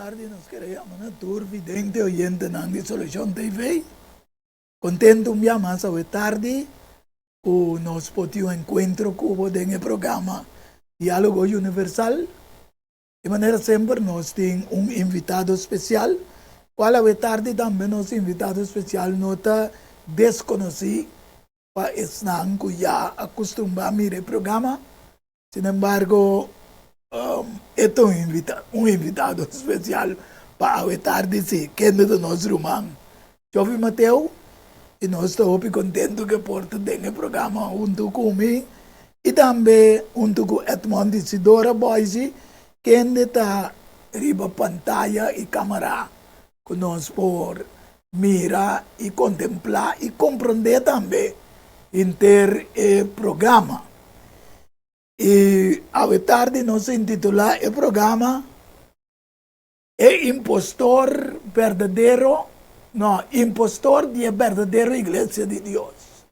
tardi nos kere yama na tur vidente oyentenan di Solucion TV. Contento un bia mas awe tardi cu nos por tin un encuentro cu bo den e programa Dialogo Universal. Di manera semper nos tin un invitado special, cual awe tardi tambe nos invitado special no ta desconoci pa esnan cu ya a custumba mira e programa. Sin embargo, e ta un invita un invitado special pa awe tardi si, kende ta nos ruman Jovi Mateo, y nos ta hopi contento cu e por ta den e programa hunto cu mi y tambe hunto cu Edmond Isidora Boisi, kende ta riba pantaya y camara cu nos por mira y contempla y comprende tambe henter e programa. Y awe tardi nos a intitula e programa E impostor berdadero, no, impostor di e berdadero iglesia di Dios.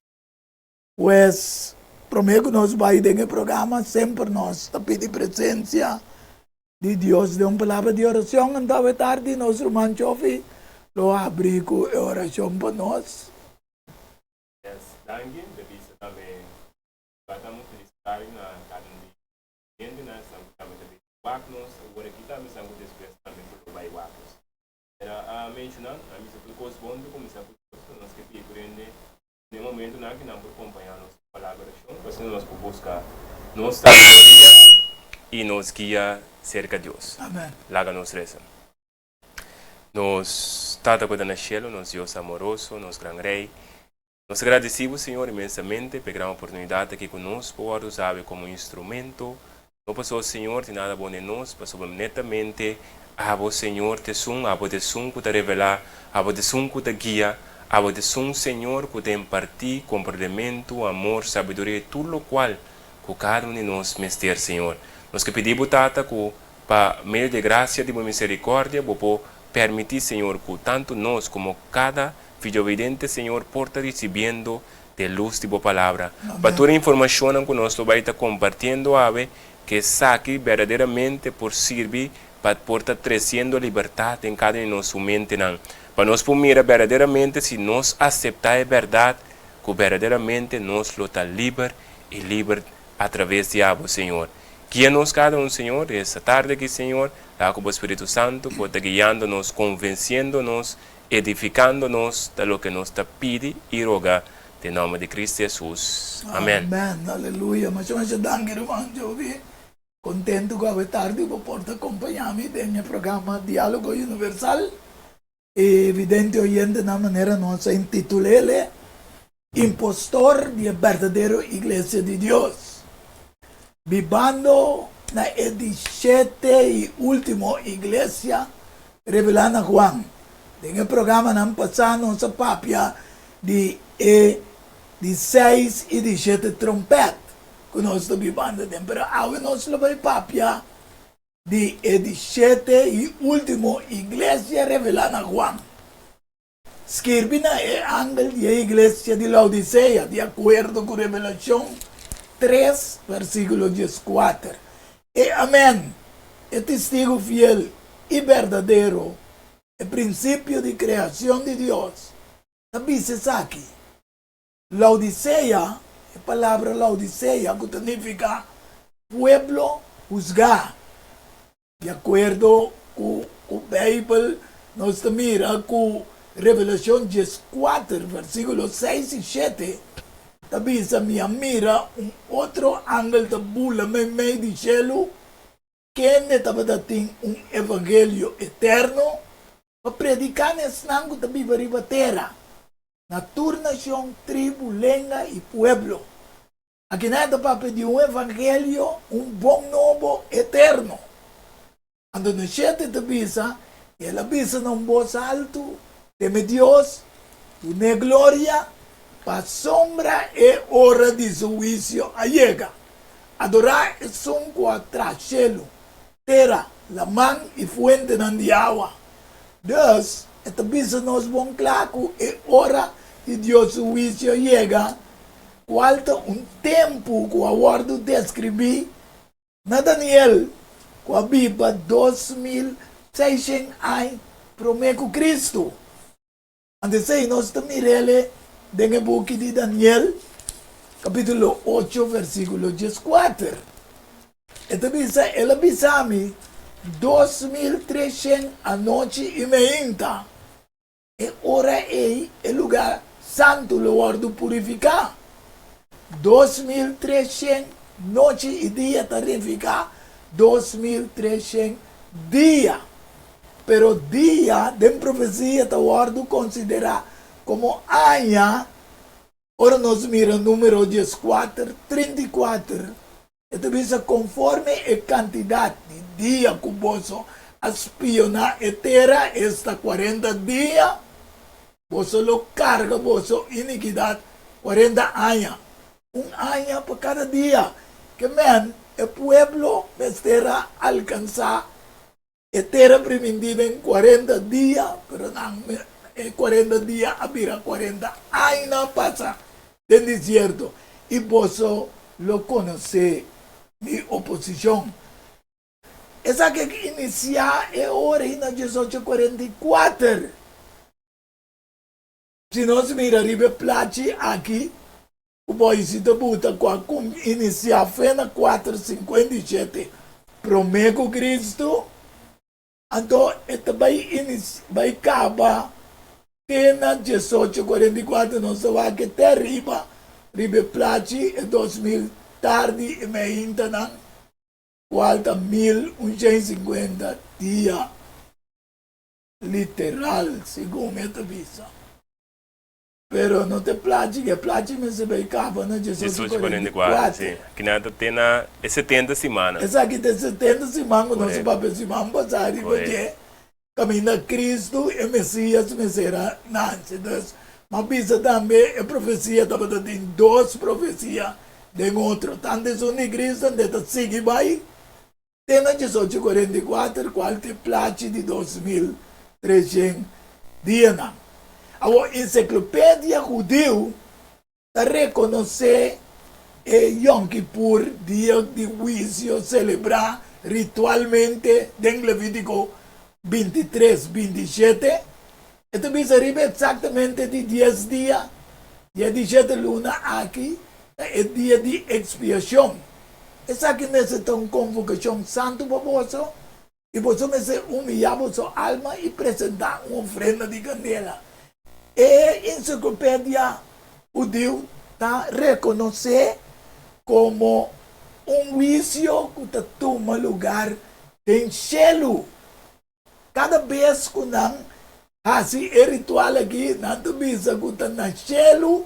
Pues, prome cu nos bay den e programa semper nos ta pidi presencia di Dios den un palabra di oracion, anto awe tardi nos ruman Chofi lo habri cu e oracion pa nos. Yes, danki. Mi ta bisa tambe bata un felis tardi na cada un di clientenan, esnan cu tambe ta bin wak nos awor aki tambe esnan cu despues tambe cu lo bay wak nos. Mira a menciona, a bisa tur cos bon ta cuminsa cu Dios, nos ke pidi tur hende Na e momentunan aki nan por kompañá nos ku palabra orashon, pa asina nos por buska nos sabiduria i nos guia serka Dios. Laga nos resa. Nos Tata ku ta na shelu, nos Dios amoroso, nos gran Rei, nos ta gradisí bo, Señor, inmensamente pa e gran oportunidat aki ku nos por wòrdu usá awe komo instrumento No pasobra Señor tin nada bon den nos, pasobra netamente Abo, Señor, ta esun, Abo ta esun ku ta revelá, Abo ta esun ku ta guia, Abo ta esun, Señor, ku ta impartí komprendementu, amor, sabiduria i tur lokual ku kada un di nos mester, Señor. Nos ke pidi Bo, Tata, ku pa medio di e grasia di Bo miserikòrdia, Bo por permití, Señor, ku tantu nos komo kada videovidente, Señor, por ta risibiendo Te lus di bo palabra. Pa tur e informashonnan ku nos lo bai ta kompartiendo awe, ku esaki berdaderamente por sirbi pa por ta tresiendo libertat den kada di nos su mentenan. Pa nos por mira berdaderamente si nos aseptá e bèrdat, ku berdaderamente nos lo ta liber i liber atraves di abo, Señor. Guia nos kada un, Señor, esta tarde aki, Señor, laga ku bo Spiritu Santu por ta guiando nos, konvensiendo nos Edificando nos ta loke nos ta pidi y roga den nomber di Cristo Jesus. Amen. Amen aleluya masha masha danki ruman Jovi contento cu awe tardi bo por ta compaña mi den e programa Dialogo Universal y vidente oyentenan manera nos a intitulele Impostor di e berdadero Iglesia di Dios, bibando na e di shete i último iglesia revelá na Juan. Den e programanan pasá nos a papia di e di seis i di shete trompèt ku nos ta bibando aden, pero awe nos lo bai papia di e di shete i último iglesia revelá na Juan. Skirbi na e angel di e iglesia di Laodisea, di akuerdo ku Revelashon tres, versíkulo dieskuater, E Amèn, e Testigu fiel i berdadero, e prinsipio di kreashon di Dios, ta bisa esaki. Laodisea, e palabra Laodisea ku ta nifiká pueblo husgá. Di akuerdo ku ku Beibel, nos ta mira ku Revelashon dieskuater, versíkulo seis i shete ta bisa, Mi a mira un otro angel ta bula meimei di shelu, kende tabata tin un evangelio eterno pa prediká na esnan ku ta biba riba tera, na tur nashon, tribu, lenga i pueblo. Akinan e ta papia di un evangelio, un bon nobo eterno. Anto na shete ta bisa, i el a bisa na un bos altu, Teme Dios, dun'é gloria, pasobra e ora di su huisio a yega. Adorá esun ku a traha shelu, tera, laman i fuentenan di awa. Dus, e ta bisa nos bon kla ku e ora di Dios su huisio a yega, kual ta un tempu ku a wòrdu deskribí na Daniel, ku a biba 2500. 600 aña promé ku Kristu. Anto esei nos ta mir'el den e buki di Daniel, kapítulo 8, versíkulo 14. E ta bisa, El a bisa mi, 2300 anochi i meinta. E ora ei e lugá santu lo wòrdu purifiká. 2300 nochi i dia ta nifiká 2300 dia. Pero dia den profesia ta wòrdu konsiderá komo aña. Ora nos mira Número 14, 34, e ta bisa, Konforme e kantidat di dia ku boso a spioná e tera, esta 40 dia, boso lo karga boso inikidat 40 aña, un aña pa kada dia. Ke men, e pueblo mester a alkansá E tera primintí den 40 dia, pero nan e 40 dia a bira 40 aña pasa den desierto, i boso lo konosé mi oposishon. Esaki a inisiá e ora ei na 1844. Si nos mira riba e plachi aki, ku Boise ta buta ku a inisiá fe na 457 promé ku Kristu, anto e ta bai bai kaba te na 1844. Nos ta wak te ariba riba e plachi e 2000 tardi i meintanan, kual ta 1150 dia literal, segun e ta bisa. Pero no ta e plachi, e plachi mester bai kaba na 1844. Si. Kinan ta te na e 70 simannan. Esaki ta e 70 siman ku nos a papia siman pasá riba dje, kaminda Kristu, e Mesias, mester a nanse. Dus, m'a bisa tambe e profesia tabata tin dos profesia den otro. Tantu esun di Kristu, anto e ta sigui bai te na 1844, kual ta e plachi di 2300 dianan. Awor, Ensiklopedia Hudiu ta rekonosé e Yom Kippur, dia di huisio selebrá ritualmente den Levítiko 23, 27. E ta bisa riba eksaktamente di 10 dia, di e 17 luna aki ta e dia di ekspiashon. Esaki mester ta un konvokashon santu pa boso, i boso mester humiyá boso alma i presentá un ofrenda di kandela. E Ensiklopedia Hudiu ta rekonosé komo un huisio ku ta tuma lugar den shelu. Kada bes ku nan hasi e ritual aki, nan ta bisa ku ta na shelu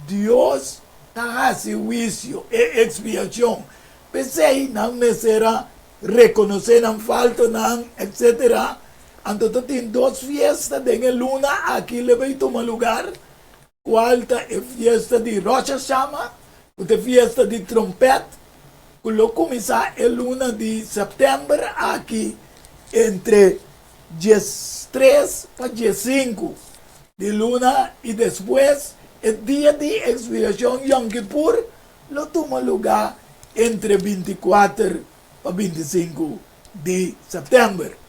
Dios ta hasi huisio, e ekspiashon. P'esei nan mester a rekonosé nan faltanan, etsetera. Anto ta tin dos fiesta den e luna aki lo bai tuma lugar, kual ta e fiesta di Rosh Hashama, ku ta e fiesta di trompèt, ku lo kuminsá e luna di sèptèmber aki entre 13 pa 15 di luna i despues e dia di ekspirashon Yom Kippur lo tuma lugá entre 24 pa 25 di sèptèmber.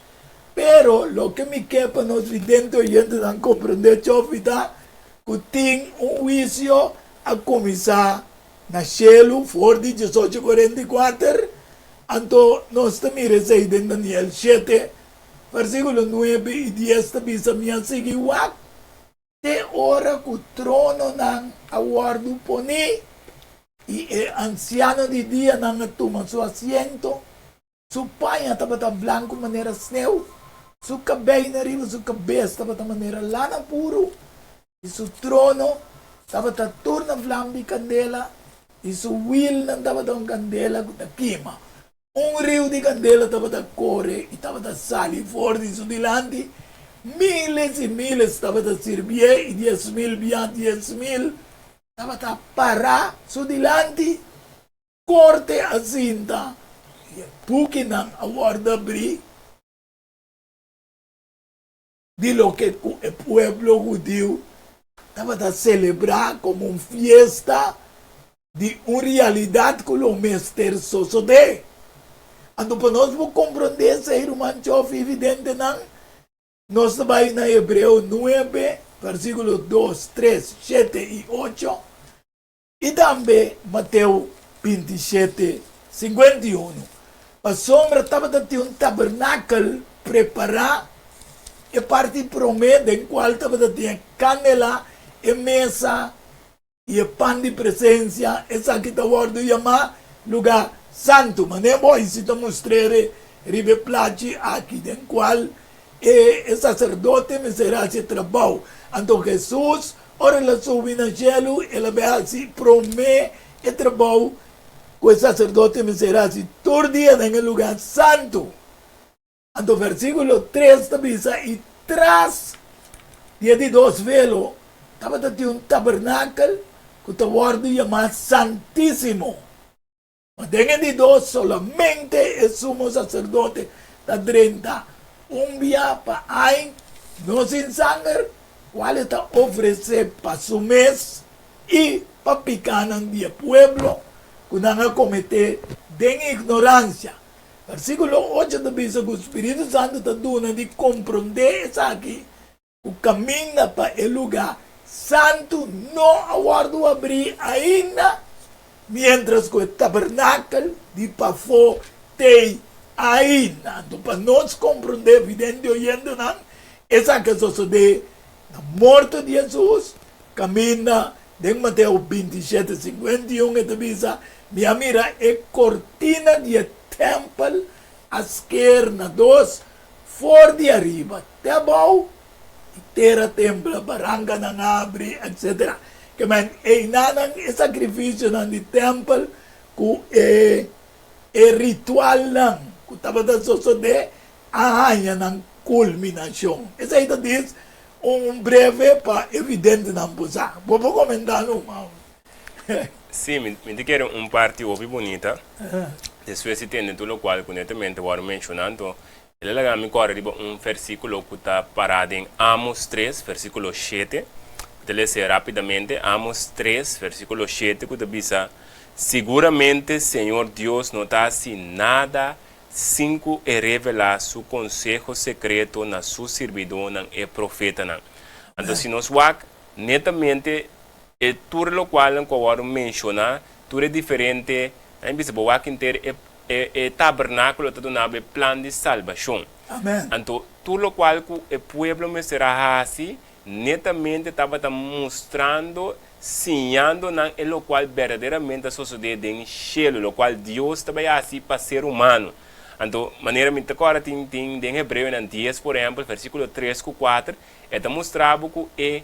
Pero loke mi ke pa nos vidente oyentenan komprendé chòfi ta ku tin un huisio a kuminsá na shelu for di 1844, anto nos ta mira esei den Daniel 7, versíkulo 9 i 10 ta bisa, Mi a sigui wak te ora ku trononan a wòrdu poní i e ansiano di dianan a tuma su asiento. Su paña tabata blanku manera sneu, su kabei na riba su kabes tabata manera lana puru, i su trono tabata tur na vlam di kandela, i su wilnan tabata un kandela ku ta kima. Un riu di kandela tabata kore i tabata sali for di su dilanti, miles i miles tabata sirbié, i 10,000 bia 10,000 tabata pará su dilanti. Korte a sinta i e bukinan a wòrdu abrí di loke ku e pueblo hudiu tabata selebrá komo un fiesta di un realidat ku lo mester sosodé. Anto pa nos por komprondé esei, ruman Chofi i videntenan, nos ta bai na Hebreo 9, versíkulo 2, 3, 7 i 8, i tambe Mateo 27, 51. Pasobra tabata tin un tabernakel prepará, e parti promé den kual tabata tin e kandela, e mesa, i e pan di presensia, esaki ta wòrdu yamá lugá santu. Manera bo si ta mustr'é riba e plachi aki den kual e saserdote mester hasi e trabou. Anto Hesus, ora el a subi na shelu, el a bai hasi promé e trabou ku e saserdote mester hasi tur dia den e lugá santu. Anto versíkulo 3 ta bisa, I tras di e di dos velo tabata tin un tabernakel ku ta wòrdu yamá Santísimo. Ma den e di dos solamente e sumo saserdote ta drenta un bia pa aña, no sin sanger, kual e ta ofresé pa su mes i pa pikánan di e pueblo ku nan a kometé den ignoransia. Versíkulo 8 ta bisa ku spiritu santu ta duna di komprondé esaki, ku kaminda pa e lugá santu no a wòrdu abrí ainda, miéntras ku e tabernakel di pafó t'ei ainda. Anto pa nos komprondé, vidente oyentenan, esaki a sosodé na morto di Hesus, kaminda Den Mateo 27, 51 e ta bisa, Mi a mira e kortina di e tèmpel a sker na dos, for di ariba te abou, i tera tembla, barankanan a abri, etsetera. Ke men einanan e sakrifisionan di tèmpel ku e e ritualnan ku tabata sosodé a haña nan kulminashon. Esei ta dis Un breve pa e videntenan por sa. Bo por comenta no, Mauro? Sí, mi ta kere un parti hopi bunita. Despues di tende tur locual cu netamente worde menciona, anto el a laga mi corda riba un versiculo cu ta para den Amos 3, versiculo 7. Mi ta lesa e rapidamente. Amos 3, versiculo 7 cu ta bisa, Siguramente Señor Dios no ta haci nada sin ku e revelá su konseho sekreto na su sirbidónan, e profetanan. Anto si nos wak netamente e tur lokualnan ku a wòrdu menshoná, tur e diferente, nan bisa bo wak henter e e tabernákulo ta duna bo e plan di salbashon. Anto tur lokual ku e pueblo mester a hasi netamente tabata mustrando, siñando nan e lokual berdaderamente a sosodé den shelu, lokual Dios ta bai hasi pa ser humano. Anto, manera mi ta kòrda tin tin den Hebreonan 10, por ehèmpel, versíkulo 3 ku 4, e ta mustra bo ku e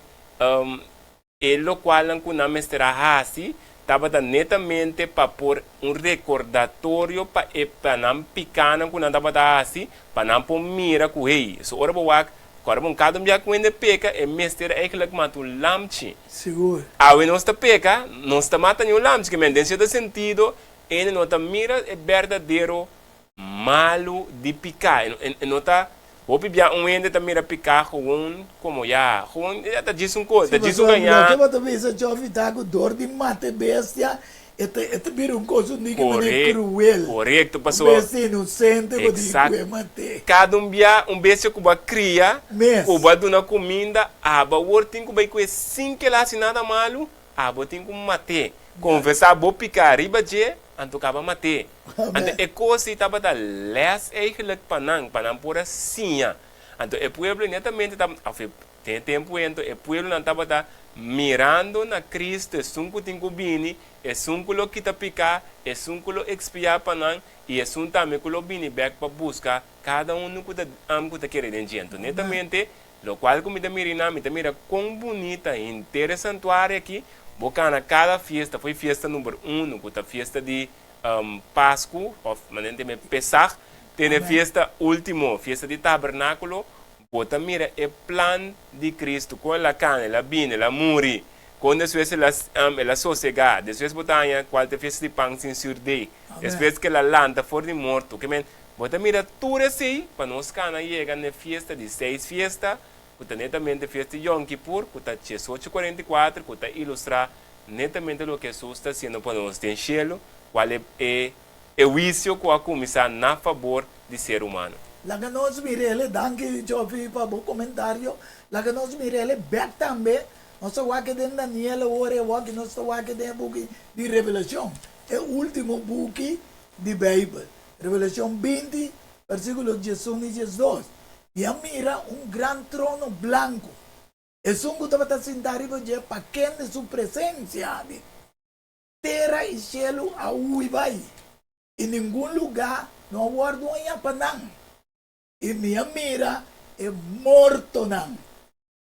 e lokualnan ku nan mester a hasi tabata netamente pa por un rekordatorio pa e pa nan pikánan ku nan tabata hasi, pa nan por mira ku, hey, so ora bo wak Kòrda bon, kada un bia ku hende peka, e mester eigentlik mata un lamchi. Sigur. Awe nos ta peka, nos ta mata ni un lamchi. Ke men, den sierto sentido, hende no ta mira e berdadero malu di piká. E no ta, hopi bia un hende ta mira piká gewoon komo ya, gewoon ya ta djis un kos, ta djis un gañá. Loke bo ta bisa, Joffy, ta ku dor di mata e bestia, E ta e ta bira un kos un diki manera kruel. Korekto, Un pasobra. bestia inosente bo di ku e mat'é. Kada un bia un bestia ku bo a kria, Mes. ku bo a duna kuminda, abo awor tin ku bai ku e sin ke el a hasi nada malu, abo tin ku mat'é. Konfesá bo piká riba dje, anto kaba mat'é. Anto e kos ei tabata lès eigentlik pa nan, pa nan por a siña. Anto e pueblo netamente ta, òf e Den e tempu ento e pueblonan tabata mirando na Cristo, esun cu tin cu bini, esun cu lo kita pica, esun cu lo expiá pa nan, i esun tambe cu lo bini bek pa busca cada uno cu ta am cu ta kere den dje. Anto netamente, locual cu mi ta mira einan, mi ta mira con bunita henter e santuario aki, bo cana cada fiesta, fo'i fiesta number uno, cu ta fiesta di Pascu, of manera nan ta yama e Pesach, te na e fiesta ultimo, fiesta di Tabernaculo, Bo ta mira e plan di Cristo, con el a cana, el a bini, el a muri, con despues el a, el a sosega, despues bo ta haña cual ta e fiesta di pan sin zuurdeeg, despues cu el a lanta for di morto. Ke men, bo ta mira tur esey pa nos cana yega na e fiesta di seis fiesta, cu ta netamente fiesta di Yom Kippur, cu ta 1844, cu ta ilustra netamente loke Jesus ta haciendo pa nos den cielo, cual e, e. E huisio ku a kuminsá na fabor di ser humano. Laga nos mir'ele, danki Joffy pa bo komentario, laga nos mir'ele bèk tambe, nos ta wak den Daniel awor e awor nos ta wak den e buki di Revelashon, e último buki di Beibel, Revelashon 20 versíkulo 11 i 12, Mi a mira un gran trono blanku, esun ku tabata sintá riba dje pa kende su presensia di Tera i shelu a hui bai, i ningun lugá no a wòrdu hañá pa nan. I mi a mira e mortonan,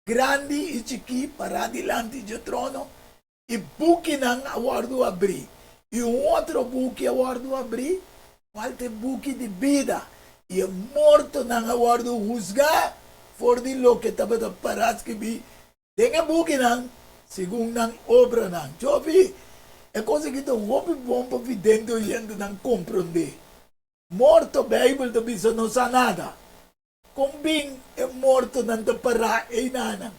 grandi i chikí, pará dilanti dje trono, i bukinan a wòrdu abrí. I un otro buki a wòrdu abrí, kual ta e buki di bida, i e mortonan a wòrdu husgá for di loke tabata pará skibí Den e bukinan, segun nan obranan. Jovi, e kos aki ta hopi bon pa vidente oyentenan komprondé. Morto, Beibel ta bisa, no sa nada. Kon bin e mortonan ta pará einanan?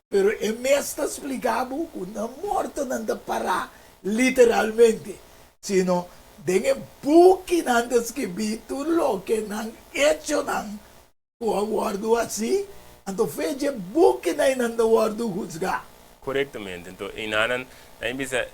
Pero e mes ta splika bo ku no mortonan ta pará literalmente, sino den e bukinan ta skibí tur loke nan echonan Ku a wòrdu hasí, anto fe dje bukinan einan ta wòrdu husgá. Korektamente. Anto einanan nan bisa,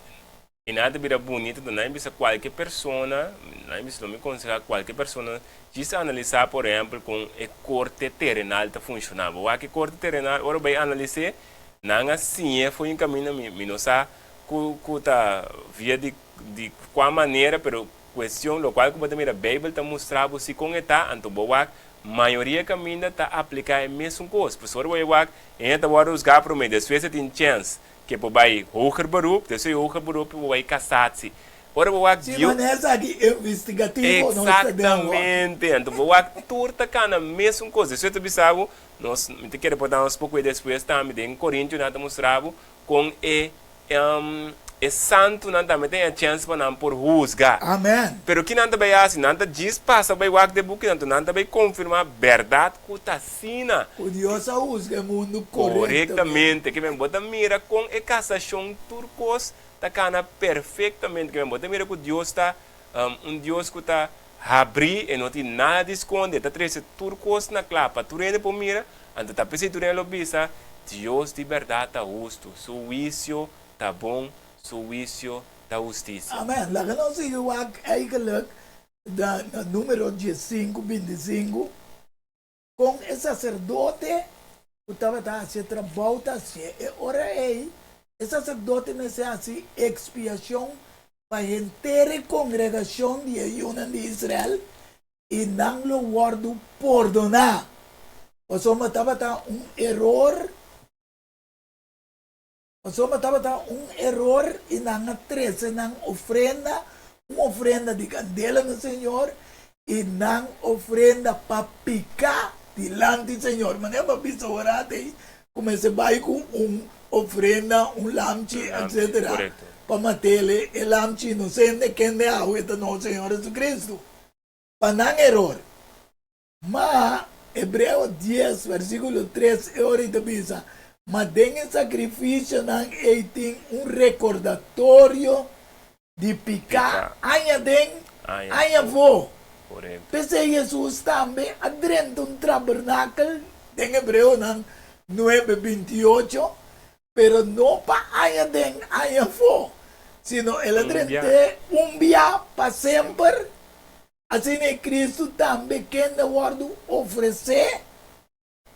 einan ta bira bunito, anto nan bisa kualke persona, nan bisa lo mi konsehá kualke persona djis analisá por ehèmpel kon e korte terenal ta funshoná. Bo wak e korte terenal ora bo bai analis'é, nan a siñ'é for un kaminda mi mi no sa ku ku ta via di di kua manera pero Cuestion, Locual cu bo ta mira Bijbel ta mustra bo si con e ta, anto bo wak mayoria caminda ta aplica e mesun cos. Pasobra bo e wak hende ta worde huzga prome, despues e tin chens ke por bay hoger beroep, despues di hoger beroep por bay casatie. Ora bo wak Si Dios. manera esaki investigativo nos ta den awor. Exactamente, anto bo wak tur ta cana mesun cos. Despues ta bisa bo, nos, mi ta kere por da nos poco e despues tambe den Corintionan ta mustra bo con e E santunan tambe ta haña chèns pa nan por husga. Amen. Pero ki nan ta bai hasi? Nan ta djis pasa bai wak den bukinan, anto nan ta bai konfirmá bèrdat ku ta asina. Ku Dios a husga e mundu korektamente. Korektamente. Ke men bo ta mira kon e kasashon tur kos ta kana perfektamente. Ke men bo ta mira ku Dios ta un Dios ku ta habrí, e no tin nada di skonde, e ta trese tur kos na kla pa tur hende por mira. Anto ta p'esei tur hende lo bisa, Dios di bèrdat ta hustu, su huisio ta bon, su huisio ta hustisia. Amen. Laga nos sigui wak eigenlijk na Numero diesinku bintisinku kon e saserdote ku tabata hasi e trabou ta hasié. E ora ei e saserdote mester hasi ekspiashon pa henter e kongregashon di e yunan di Israel i nan lo wòrdu pordoná, pasobra tabata un eror, pasobra tabata un eror i nan a trese nan ofrenda, un ofrenda di kandela na Señor, i nan ofrenda pa piká dilanti Señor. Manera bo a bisa ora atei ku mester bai ku un ofrenda, un lamchi, etsetera, pa mat'el e lamchi inosente kende awe ta nos Señor Jesucristo. Pa nan eror. Ma Hebreo dies, versíkulo tres e ora ei ta bisa, Ma den e sakrifisionan ei tin un rekordatorio di piká aña den, aña afó. P'esei Hesus tambe a drenta un tabernakel den Hebreonan nuebe, 28, pero no pa aña den, aña afó, sino el a drent'é un bia pa semper, asina e Cristo tambe kende a wòrdu ofresé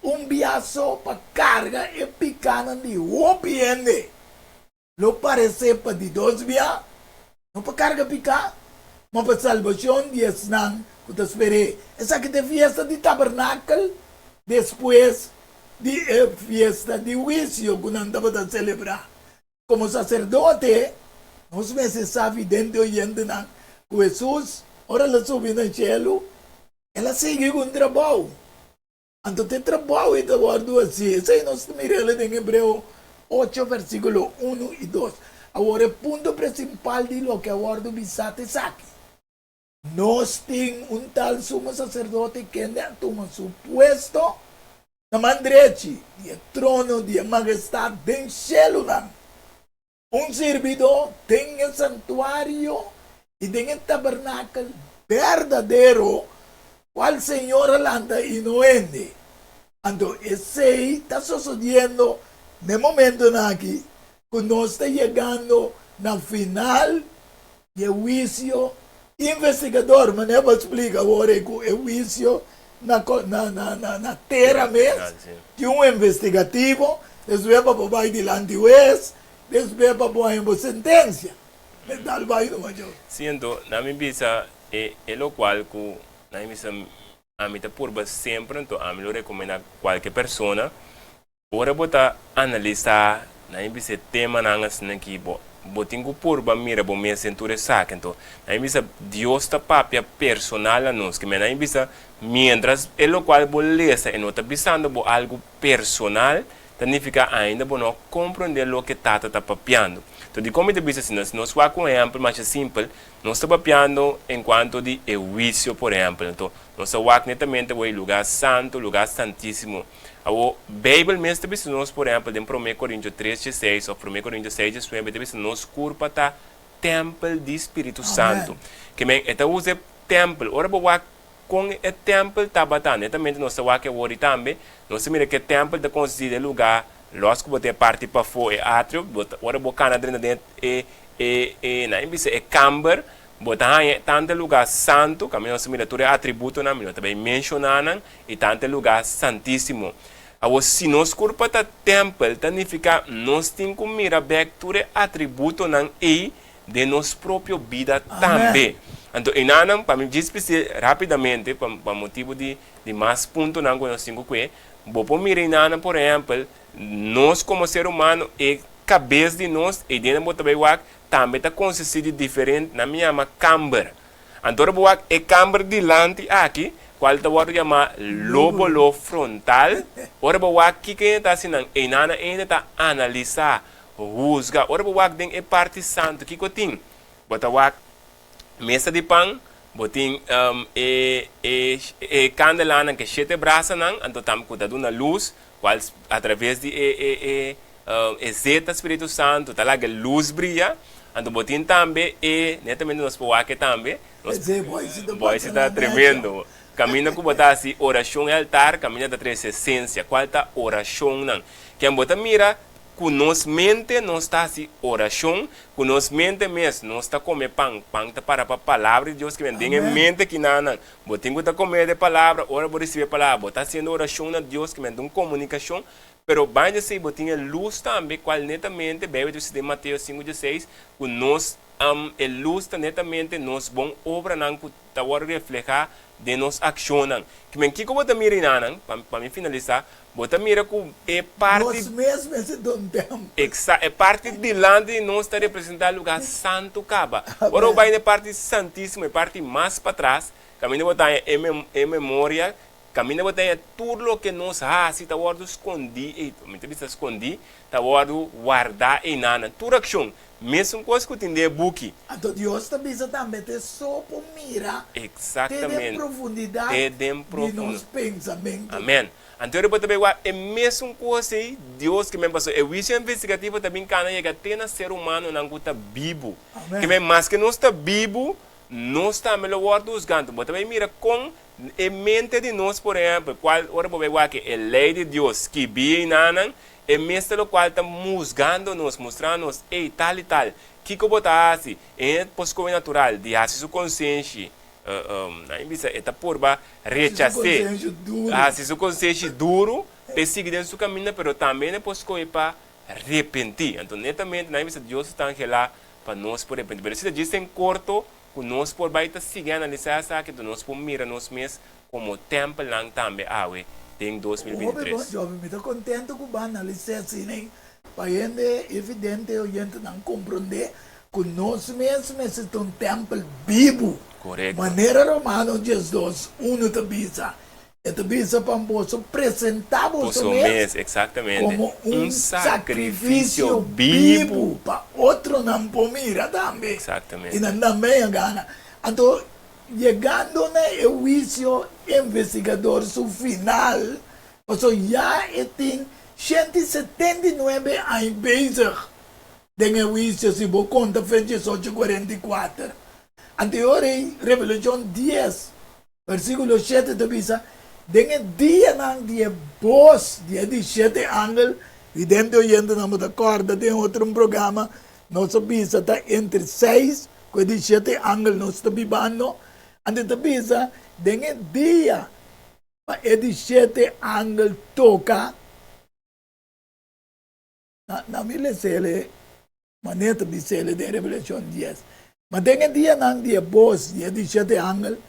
un bia so pa karga e pikánan di hopi hende. Lo paresé pa di dos bia, no pa karga piká, ma pa salbashon di esnan ku ta sper'é. Esaki ta e fiesta di tabernakel despues di e fiesta di huisio ku nan tabata selebrá. Komo saserdote, nos mester sa vidente oyentenan ku Hesus, ora el a subi na shelu, el a sigui ku un trabou. Anto te trabou ei ta wòrdu hasí. Esei nos ta mira el den Hebreo ocho versíkulo unu i dos. Awor e punto prinsipal di loke a wòrdu bisá ta esaki, Nos tin un tal sumo saserdote kende a tuma su puesto na man drechi di e trono di e Mahestat den shelunan, un sirbidó den e santuario. I den e tabernakel berdadero, kual Señor a lanta i no hende. Anto esei ta sosodiendo n'e momentonan aki ku nos ta yegando na final di e huisio investigador, manera bo a splika awor ei ku e huisio na na tera mes tin un investigativo, despues pa bo bai dilanti hues, despues pa bo haña bo sentensia. E tal bai numa djo. Sí, anto na mi bisa e e lokual ku na mi bisa ami ta purba semper, anto ami lo rekomendá kualke persona, ora bo ta analisá na mi bisa e temanan asina ki bo bo tin ku purba mira bo mes den tur esaki. Anto na mi bisa Dios ta papia personal na nos, kimen na mi bisa miéntras e lokual bo lesa e no ta bisando bo algu personal, ta nifiká ainda bo no a komprondé loke Tata ta papiando. Enton, dikon mi ta bisa asina? Si nos wak un ehèmpel masha simpel, nos ta papiando enkuanto di e huisio, por ehèmpel. Enton, nos ta wak netamente awor e lugá santu, lugá santísimo. Awor, Beibel mes ta bisa nos, por ehèmpel, den Promé Korintio tres dieseis òf Promé Korintio seis diesnuebe, ta bisa nos kurpa ta tèmpel di Spiritu Santu. Ke men, e ta usa e tèmpel. Ora bo wak Kon e tèmpel tabata? Netamente nos ta wak e wori tambe. Nos ta mira ku e tèmpel ta konsistí di e lugá lòs ku bo ta e parti pafó, e atrio. Bo ta, ora bo kana drenta den e, e, e, nan e bisa e kamber, bo ta haña tantu e lugá santu, kaminda nos ta mira tur e atributonan, mi no ta bai menshoná nan, i tantu e lugá santísimo. Awor, si nos kurpa ta tèmpel, ta nifiká nos tin ku mira bèk tur e atributonan ei den nos propio bida tambe. Anto enanan, pa mi djis bis'é rapidamente, pa pa motibu di di mas puntonan ku nos tin ku kue, bo por mira enanan, por ehèmpel, nos komo ser humano, e kabes di nos, e ideanan bo ta bai wak, tambe ta konsistí di diferente, nan mi yama kamber. Anto ora bo wak e kamber dilanti aki, kual ta wòrdu yamá lóbulo frontal, ora bo wak kiko hende ta hasi nan, enanan hende ta analisá Husga. Ora bo wak den e parti santu, kiko tin? Bo ta wak mesa di pan, bo tin e e e kandelanan ku e shete brasanan, anto tambe ku ta duna lus, kual atraves di e e e e zeta Spiritu Santu ta laga e lus bria. Anto bo tin tambe e, netamente nos por wak e tambe, nos boisi ta tremendo. Kaminda ku bo ta hasi orashon e altar, kaminda ta trese esensia, kual ta orashonnan. Ken bo ta mira Ku nos mente nos ta hasi orashon, ku nos mente mes nos ta kome pan, pan ta para pa palabra di Dios, kimen den e mente kinanan bo tin ku ta kome de palabra, ora bo risibi e palabra bo ta hasiendo orashon na Dios, kimen ta un komunikashon, pero banda esei bo tin e lus tambe kual netamente Beibel ta bisa den Mateo sinku dieseis ku nos e lus ta netamente nos bon obranan ku ta wòrdu reflehá den nos akshonnan. Kimen kiko bo ta mira enanan, pa mi finalisá, Bo ta mira ku e parti. Nos mes mester ta un tèmpel. Eksa, e parti dilanti di nos ta representá lugá santu kaba. Ora bo bai na e parti santísimo, e parti mas patras, kaminda bo ta haña e e memoria, kaminda bo ta haña tur loke nos hasi ta wòrdu skondí ei, mi ta bisa skondí, ta wòrdu wardá einan. Tur akshon, mesun kos ku tin den e buki. Anto Dios ta bisa tambe te so por mira te den profundidat Te den di nos pensamentu. Amen. Anto ora bo ta bai wak e mesun kos ei, Dios ke men pasobra e huisio investigativo ta bin kana yega te na ser humanonan ku ta bibu. Ke men maske nos ta bibu, nos tambe lo wòrdu husgá. Anto bo ta bai mira kon e mente di nos, por ehèmpel, kual ora bo bai wak e lei di Dios skibí einanan, e mes ta lokual ta husgando nos, mustrando nos, ei, tal i tal, kiko bo ta hasi? E hende por skohe natural di hasi su konsenshi. Nan bisa e ta purba rechas'é, hasi su konsenshi duru pa e sigui den su kaminda, pero tambe e por skohe pa repentí. Anto netamente nan bisa Dios ta anhelá pa nos por repentí. Pero si ta djis en korto ku nos por bai ta sigui analisá esaki, anto nos por mira nos mes komo tèmpelnan tambe awe den 2023. Hopi bon Joby, mi ta kontento ku bo a analis'é asina pa hende evidente oyentenan komprondé Ku nos mes mester ta un tèmpel bibu. Korekto. Manera Romano 12, unu ta bisa. E ta bisa pa boso presentá boso Boso mes mes, eksaktamente. komo un Un sakrifisio sakrifisio bibu bibu. pa otronan por mira tambe. I Eksaktamente. nan tambe a gana. Anto, yegando na e huisio investigador su final, pasobra ya e tin 179 aña bezig Den e huisio si bo konta fe 18 kuarenta i kuater. Anto e ora ei, Revelashon dies, versíkulo shete ta bisa, Den e dianan di e bos di e di shete angel, vidente oyentenan bo ta kòrda den otro un programa nos a bisa ta entre seis ku e di shete angel nos ta bibando, anto e ta bisa den e dia pa e di shete angel toka, Na mi les'el manera ta bis'el den Revelashon dies. Ma den e dianan di e bos di e di shete angel,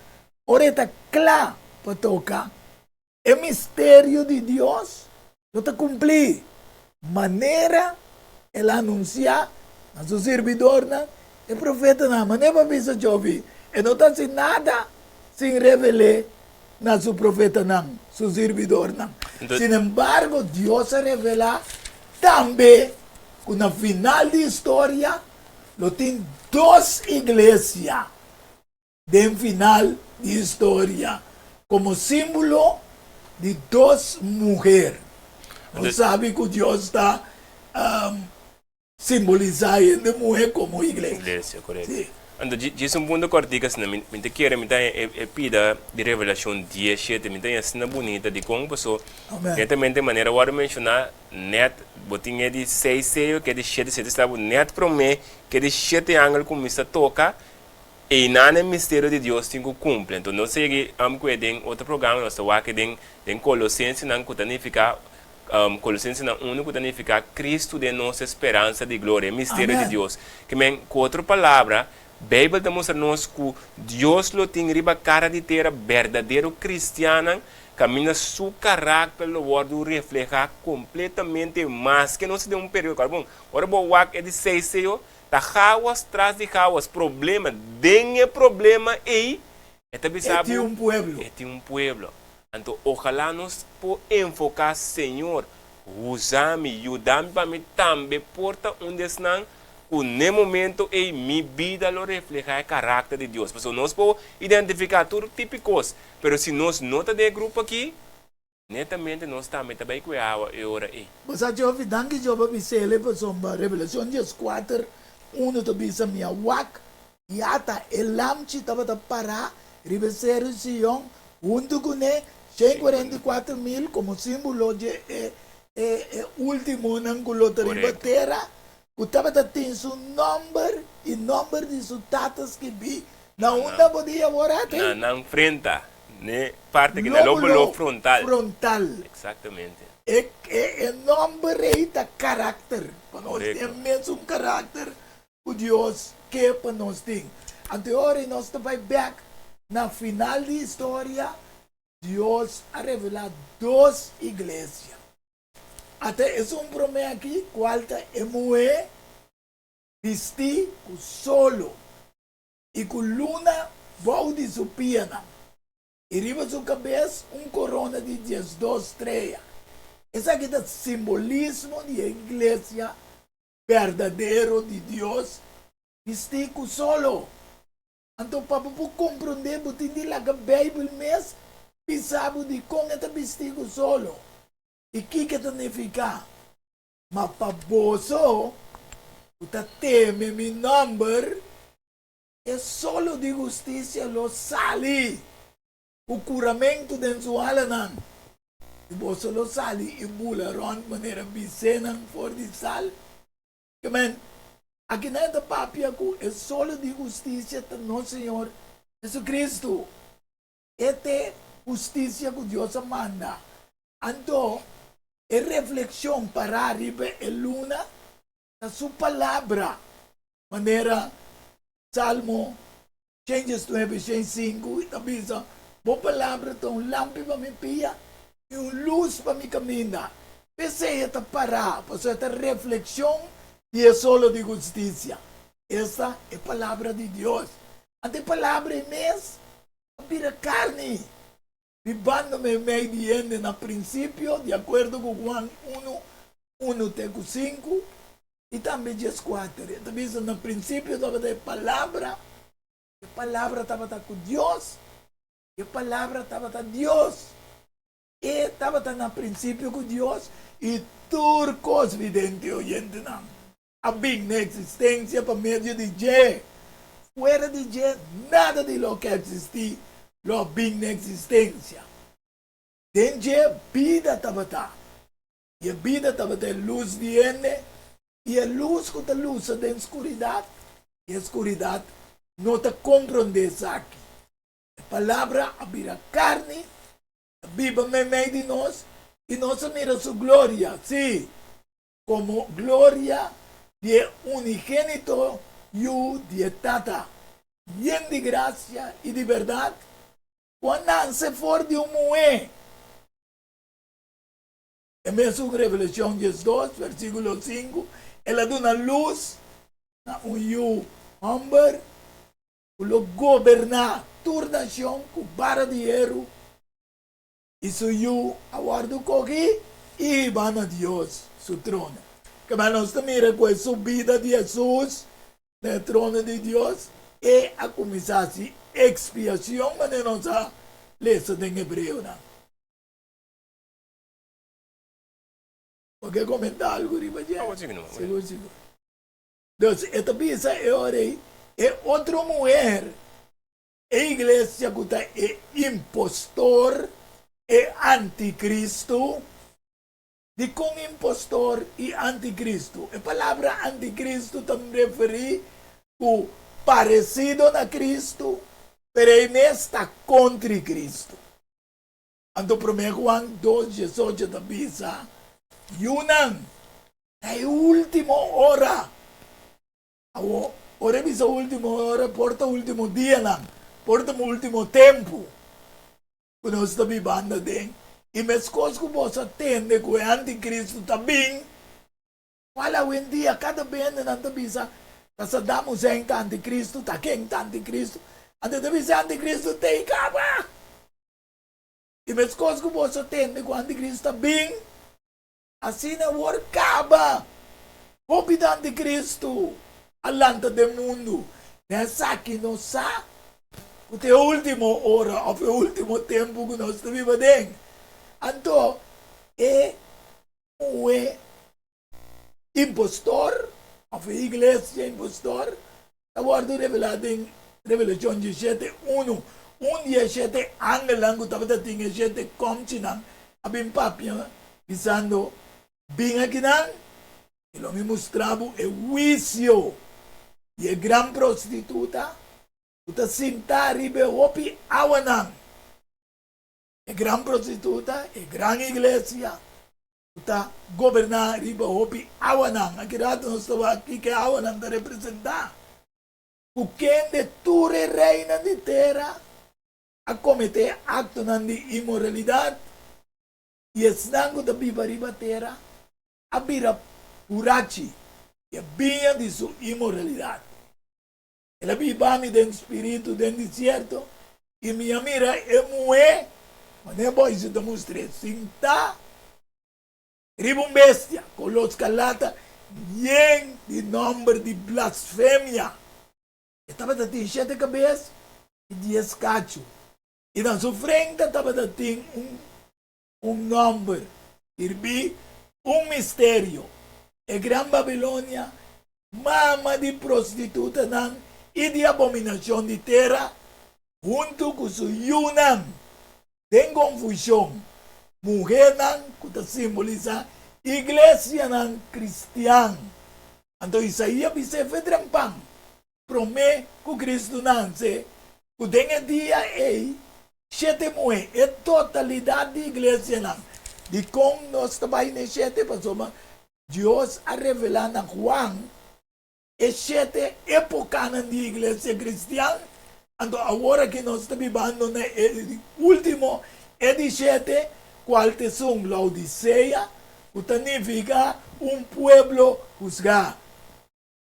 ora e ta kla pa toka, e misterio di Dios lo ta kumplí, manera el a anunsiá na su sirbidornan, e profetanan. Manera pa bisa Jovi, e no ta hasi nada sin revel'é na su profetanan, su sirbidornan. Sin embargo, Dios a revelá tambe ku na final di historia lo tin dos iglesia den final di historia komo símbolo di dos muher. Nos sabi ku Dios ta Simbolisá hende muhé komo iglesia. Iglesia, korekto. Sí. Anto, djis un punto kòrtiku asina, mi mi ta kere mi ta haña e e pida di Revelashon dies shete, mi ta haña asina bunita. Dikon? Paso, Amèn. netamente manera wòrdu menshoná, nèt bo tin e di seis seyo ku e di shete seyo ta sta bo nèt promé ku e di shete angel kuminsá toka, einan e misterio di Dios tin ku kumpli. Anto, nos a yega ku e den otro programa, nos ta wak e den den Kolosensenan ku ta nifiká Kolosensenan unu ku ta nifiká Kristu den nos e speransa di gloria, e misterio di Amen. Dios. Ke men, ku otro palabra, Beibel ta mustra nos ku Dios lo tin riba kara di tera berdadero kristiannan kaminda su karakter lo wòrdu reflehá kompletamente maske nos ta den un periodo. Kòrda bon, ora bo wak e di seis seo, ta haos tras di haos, problema. Den e problema ei, e ta bisa E tin bo, un pueblo. E tin un pueblo. Anto ojalá nos por enfoká, Señor, usa mi, yuda mi pa mi tambe por ta un di esnan ku n'e momento ei mi bida lo reflehá e karakter di Dios. Pasobra nos por identifiká tur tipo di kos, pero si nos no ta den e grupo akí, netamente nos tambe ta bai ku e awa e ora ei. Bo sa Jovi, danki Job a bis'el pasobra Revelashon dieskuater unu ta bisa mi a wak I ata e lamchi tabata pará riba e seru Sion huntu kuné, 144,000 komo símbolo dje e e últimonan ku lo ta riba tera, ku tabata tin su nòmber i nòmber di su tata skibí. Na unda bo di awor ata? Na nan frenta, n'e parti ku na lóbulo frontal. Frontal. Eksaktamente. E e nòmber ei ta karakter, pa nos tin e mesun karakter ku Dios ke pa nos tin. Anto e ora ei nos ta bai bèk na final di historia, Dios a revelá dos iglesia. Ata esun promé aki, kual ta e muhé bistí ku solo i ku luna bou di su pianan, i riba su kabes un korona di diesdos strea. Esaki ta simbolismo di e iglesia berdadero di Dios bistí ku solo. Anto pa bo por komprondé bo tin di laga Beibel mes bisa bo dikon e ta bistí ku solo i kiko e ta nifiká. Ma pa boso ku ta teme mi nòmber, e solo di hustisia lo sali ku kuramentu den su halanan, i boso lo sali i bula rònt manera bisénan for di sal. Amen. Akinan e ta papia ku e solo di hustisia ta nos Señor Jesucristo. E t'e hustisia ku Dios a manda. Anto, e reflekshon pará riba e luna ta su palabra, manera Salmo 119, 105 ta bisa, Bo palabra ta un lampi pa mi pia i un lus pa mi kaminda. P'esei e ta pará, pasobra e ta reflekshon di e solo di hustisia, esta, e palabra di Dios. Anto e palabra ei mes a bira karni, bibando meimei di hende na prinsipio, di akuerdo ku Juan unu, unu te ku sinku, i tambe dieskuater. E ta bisa, Na prinsipio tabata e Palabra, e Palabra tabata ku Dios, i e Palabra tabata Dios. E tabata na prinsipio ku Dios, i tur kos vidente i oyentenan a bin na eksistensia pa medio di dje. Fuera di dje nada di loke a eksistí lo a bin na eksistensia. Den dje bida tabata, i e bida tabata e lus di hende, i e lus ku ta lusa den skuridat, i e skuridat no ta komprondé esaki. E Palabra a bira karni, a biba meimei di nos, i nos a mira su gloria, sí, komo gloria di e unigénito Yu di e Tata, yen di grasia i di bèrdat, ku a nanse for di un muhé. E mesun Revelashon 12, versíkulo 5, el a duna lus na un yu hòmber ku lo goberná tur nashon ku bara di heru, i su yu a wòrdu kogí i hibá na Dios su trono. Kaba nos ta mira ku e subida di Hesus na e trono di Dios, e a kuminsá hasi ekspiashon manera nos a lesa den Hebreonan. Bo ke komentá algu riba dje? Sigur, sigur. Dus e ta bisa e ora ei, e otro muher, e iglesia ku ta e impostor, e antikristu. Dikon impostor i antikristu? E palabra antikristu ta referí ku paresido na Kristu, pero ei mes ta kontri Kristu. Anto Promé Juan 2, 18 ta bisa, Yunan, ta e último ora. Awor, ora e bisa último ora, por ta último dianan, por ta último tempu ku nos ta bibando aden. I meskos ku boso a tende ku e antikristu ta bin, kual awendia kada bende nan ta bisa ta Saddam Hussein ta antikristu, ta ken ta antikristu, anto ta bisa e antikristu t'ei kaba. I meskos ku boso tende ku antikristu ta bin, asina awor kaba. Hopi di antikristu a lanta den mundu. Na esaki nos sa ku ta e último ora òf e último tempu ku nos ta biba den. Anto e muhé impostor òf e iglesia impostor ta wòrdu revelá den Revelashon 17, unu. Un di e shete angelnan ku tabata tin e shete kòmchinan a bin papia bisando, Bin akinan, i lo mi mustra bo e huisio di e gran prostituta ku ta sintá riba e hopi awanan. E gran prostituta, e gran iglesia, ku ta goberná riba hopi awanan. Aki rato nos ta wak kiko e awanan ta representá. Ku kende tur e reinan di tera a kometé aktonan di inmoralidat, i esnan ku ta biba riba tera a bira burachi di e biña di su inmoralidat. El a biba mi den spiritu den desierto, i mi a mira e muhé, manera boiso ta mustr'é, sintá riba un bestia koló skarlata yen di nòmber di blasfemia. E tabata tin shete kabes i dies kachu, i na su frente tabata tin un un nòmber skirbí, un misterio, E Gran Babilonia, mama di prostitutanan i di abominashon di tera, huntu ku su yunan den konfushon, muhénan ku ta simbolisá iglesianan kristian. Anto Isaías bis'é fe trempan, Promé ku Kristu nanse, ku den e dia ei shete muhé, e totalidat di iglesianan. Dikon nos ta bai na e shete? Pasobra Dios a revelá na Juan e shete épokanan di iglesia kristian, anto awor aki nos ta bibando na e último, e di shete, kual ta esun Laodisea, ku ta nifiká un pueblo husgá.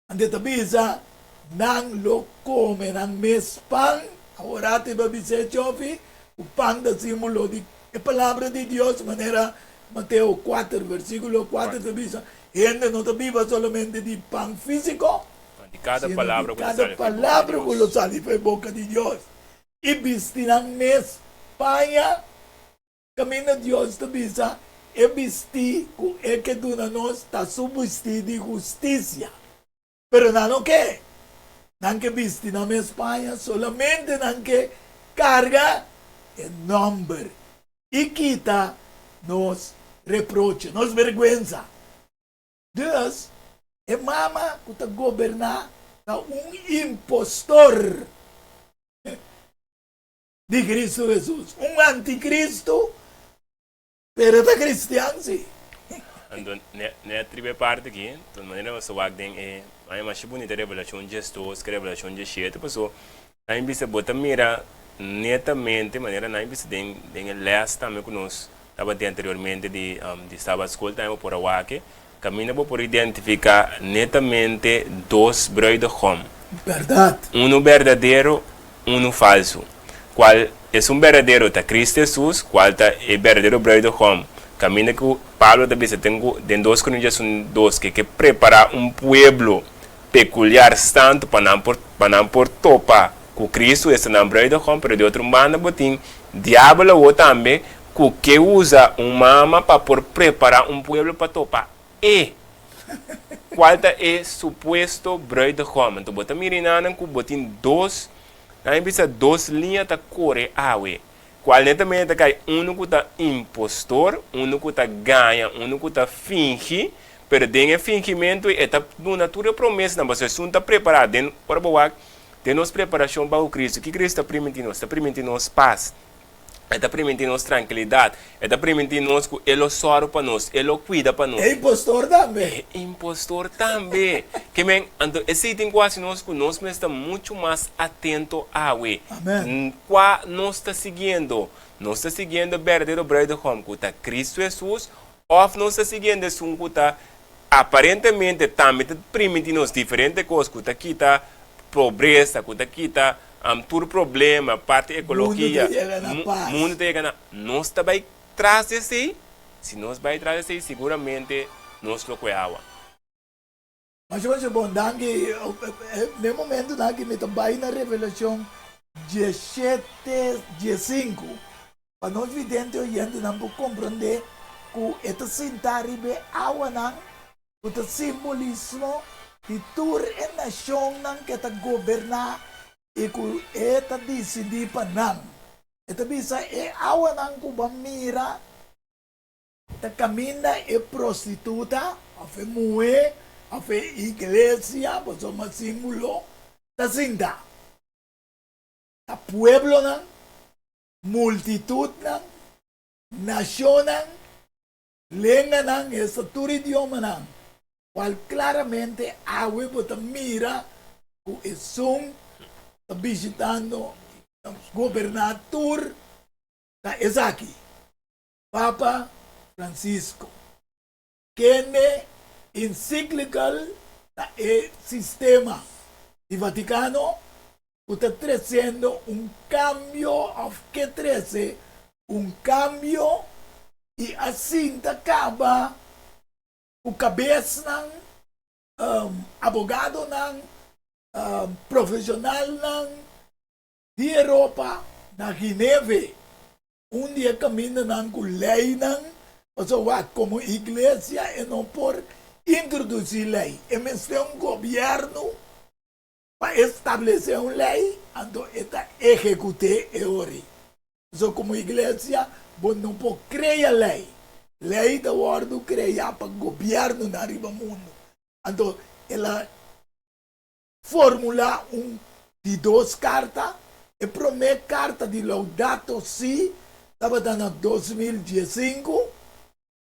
Ante ta bisa, Nan lo kome nan mes pan. Awor ati bo a bisa e chofi ku pan ta símbolo di e palabra di Dios, manera Mateo kuater versíkulo kuater ta bisa, Hende no ta biba solamente di pan físiko, Ma di kada sino di palabra ku ta kada sali for e boka di palabra ku lo Dios. sali for e boka di Dios. I bisti nan mes paña. Kaminda Dios ta bisa, E bistí ku e ke duna nos ta su bistí di hustisia. Pero nan no ke. Nan ke bisti nan mes paña, solamente nan ke karga e nòmber i kita nos reproche, nos bergwensa. Dus, e mama ku ta goberná ta un impostor di Kristu Hesus, un antikristu, pero e ta kristian si. Anto, ne a triba e parti aki, to manera nos ta wak den e aña masha bunita Revelashon diesdos ku Revelashon diesshete, paso nan bisa bo ta mira netamente manera nan bisa den den e lès tambe ku nos tabatin anteriormente di di Sabat School tambe bo por a wak e kaminda bo por identifiká netamente dos bruidegom. Bèrdat. Unu berdadero, unu falsu. Kual esun berdadero ta Kristu Hesus, kual ta e berdadero bruidegom. Kaminda ku Pablo ta bisa ten ku den dos Korintios un dos ke ke prepará un pueblo pekuliar santu pa nan por pa nan por topa ku Kristu, esta nan bruidegom, pero di otro un banda bo tin diabel awo tambe ku ke usa un mama pa por prepará un pueblo pa topa e kual ta e supuesto bruidegom. Anto bo ta mira enanan ku bo tin dos Nan a bisa dos liña ta kore awe, kual netamente ta kai unu ku ta impostor, unu ku ta gaña, unu ku ta fingi, pero den e fingimentu ei e ta duna tur e promesanan, pasobra esun ta prepará den, ora bo wak den nos preparashon baho Kristu, ki Kristu ta primintí nos? Ta primintí nos pas. E ta primintí nos trankilidat. E ta primintí nos ku E lo sòru pa nos, E lo kuida pa nos. E impostor tambe. E impostor tambe. Ke men, anto esei tin ku hasi nos ku nos mester ta muchu mas atento awe. Amen. Kua nos ta siguiendo? Nos ta siguiendo e berdadero bruidegom ku ta Kristu Hesus òf nos ta siguiendo esun ku ta aparentemente tambe ta primintí nos diferente kos ku ta kita pobresa, ku ta kita tur problema, parti ekologia, Mundu ta yega na pas. Mundu ta yega na, nos ta bai tras di esei? Si nos bai tras di esei siguramente nos lo kue awa. Masha masha bon, danki. Den e momentunan aki mi ta bai na Revelashon diesshete diesinku pa nos vidente oyentenan por komprondé ku e ta sintá riba e awanan ku ta simbolismo di tur e nashonnan ku e ta goberná i ku e ta disidí pa nan. E ta bisa e awanan ku bo a mira ta kaminda e prostituta òf e muhé òf e iglesia, pasobra símbolo, ta sinta. Ta pueblonan, multitutnan, nashonnan, Lenganan, esta tur idiomanan, cual claramente awe bo ta mira cu esun ta bishitando y ta goberna tur ta esaki, Papa Francisco, kende encyclical ta e sistema di Vaticano cu ta treciendo un cambio of ke trece un cambio y a sinta caba cu cabesnan, abogadonan, profesionalnan di Europa na Gineve, un di e camindanan cu leynan, pasobra wak como iglesia e no por introduci ley, e mester un gobierno Pa establesé un lei, anto e ta ehekut'é e ori. Pasobra komo iglesia bo no por krea lei. Lei ta wòrdu kreá pa gobièrnunan riba mundu. Anto el a formulá un di dos karta. E promé karta di Laudato Si tabata na 2015.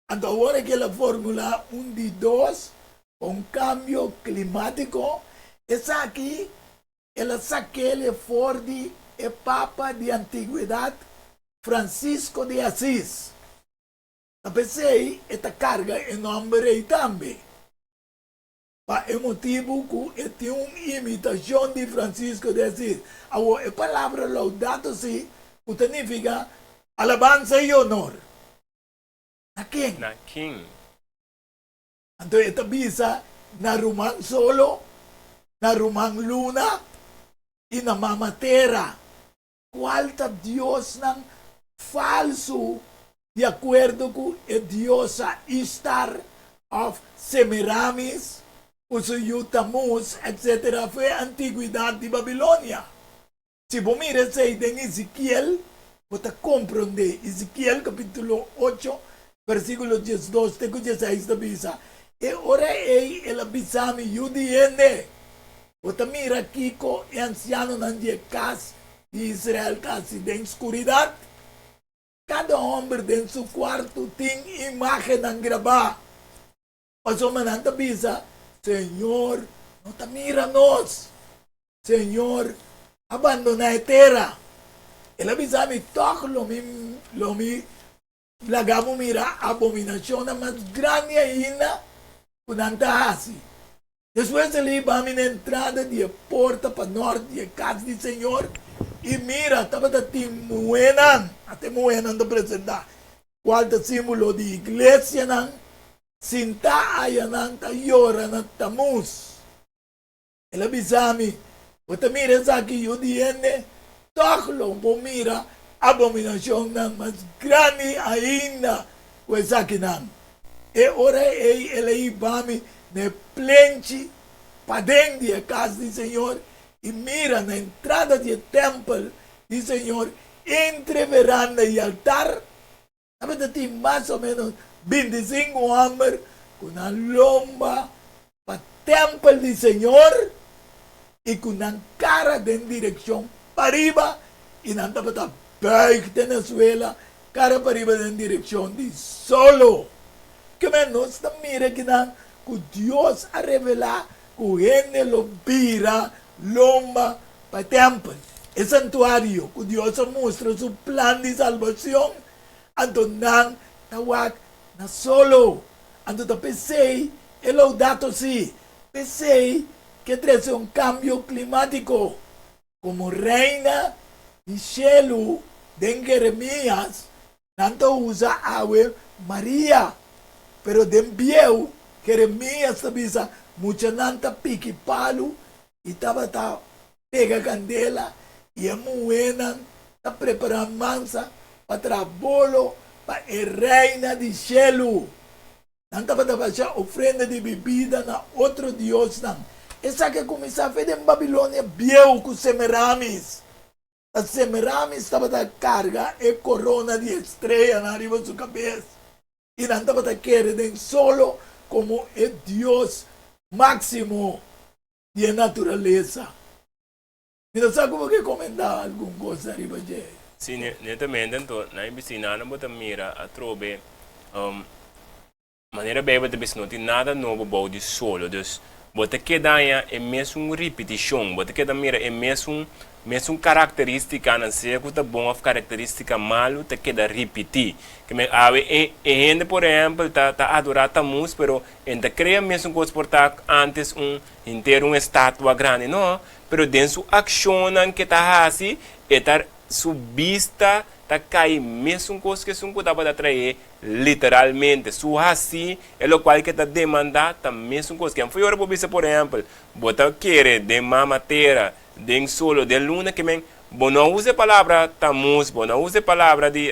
Anto awor e kila formula un di dos pa un kambio klimátiko, esaki el a sak'el for di e papa di antigwedat Francisco de Asís. Ta p'esei e ta karga e nòmber ei tambe, pa e motibu ku e tin un imitashon di Francisco de Asís. Awor e palabra Laudato Si ku ta nifiká alabansa i onor. Na ken? Na ken? Anto e ta bisa na ruman solo, na ruman luna i na mama tera, kual ta diosnan falsu di akuerdo ku e diosa Ishtar òf Semiramis. Ku su yu Tamuz, etc. Fu e antigwidat di Babilonia. Si bo mira esei den Ezekiel, bo ta komprondé. Ezekiel kapítulo ocho, versíkulo 12 te ku 16 ta bisa, E ora ei el a bisa mi, Yu di hende, bo ta mira kiko e ansianonan di e kas di Israel ta hasi den skuridat? Kada hòmber den su kuartu tin imágennan grabá. Pasobra nan ta bisa, Señor no ta mira nos. Señor a bandoná e tera. El a bisa mi, Tòg lo mi lo mi laga bo mira abominashonnan mas grandi ainda ku nan ta hasi. Despues el a hiba mi na entrada di e porta pa nòrt di e kas di Señor, i mira, tabata tin muhénan, ata e muhénan ta presentá, kual ta símbolo di iglesianan, sintá ayanan ta yora na Tamuz. El a bisa mi, Bo ta mira esaki, yu di hende? Tòg lo bo mira abominashonnan mas grandi ainda ku esakinan. E ora ei el a hiba mi na e plenchi paden di e kas di señor, i mira, na entrada di e tèmpel di señor, entre veranda i altar, tabata tin mas o ménos 25 hòmber ku nan lomba pa tèmpel di señor i ku nan kara den direkshon pariba, i nan tabata bùig te na suela, kara pariba den direkshon di solo. Kimen nos ta mira kinan ku Dios a revelá ku hende lo bira lomba pa e tèmpel, e santuario ku Dios a mustra su plan di salbashon, anto nan ta wak na solo. Anto ta p'esei e Laudato Si, p'esei ke trese un kambio klimátiko. Komo Reina di Shelu den Jeremias, nan ta usa awe Maria. Pero den bieu, Jeremias ta bisa muchanan ta piki palu i tabata pega kandela i e muhénan ta prepará mansa pa traha bolo pa e Reina di Shelu. Nan tabata basha ofrenda di bibida na otro diosnan. Esaki a kuminsá fe den Babilonia bieu ku Semiramis. Ta Semiramis tabata karga e korona di estreanan riba su kabes i nan tabata kere den solo komo e dios máksimo di e naturalesa. Mi no sa ku bo ke komentá algun kos ariba dje. Sí, netamente anto, na e bisinánan bo ta mira atrobe manera Beibel ta bisa no tin nada nobo bou di solo. Dus, bo ta keda haña e mesun ripitishon, bo ta keda mira e mesun mesun karakterístikanan, sea ku ta bon òf karakterístika malu ta keda ripití. Ke men awe e e hende por ehèmpel ta ta adorá Tamuz, pero e no ta krea mesun kos por ta ántes un henter un estatua grandi, no. Pero den su akshonnan ke ta hasi, e ta su bista ta kai mesun kos ku esun ku tabata traé literalmente. Su hasí, e lokual ke ta demandá, ta mesun kos. Ken foi ora bo bisa, por ehèmpel, bo ta kere den mama tera, den solo, den luna, ke men bo no a usa e palabra Tamuz, bo no a usa e palabra di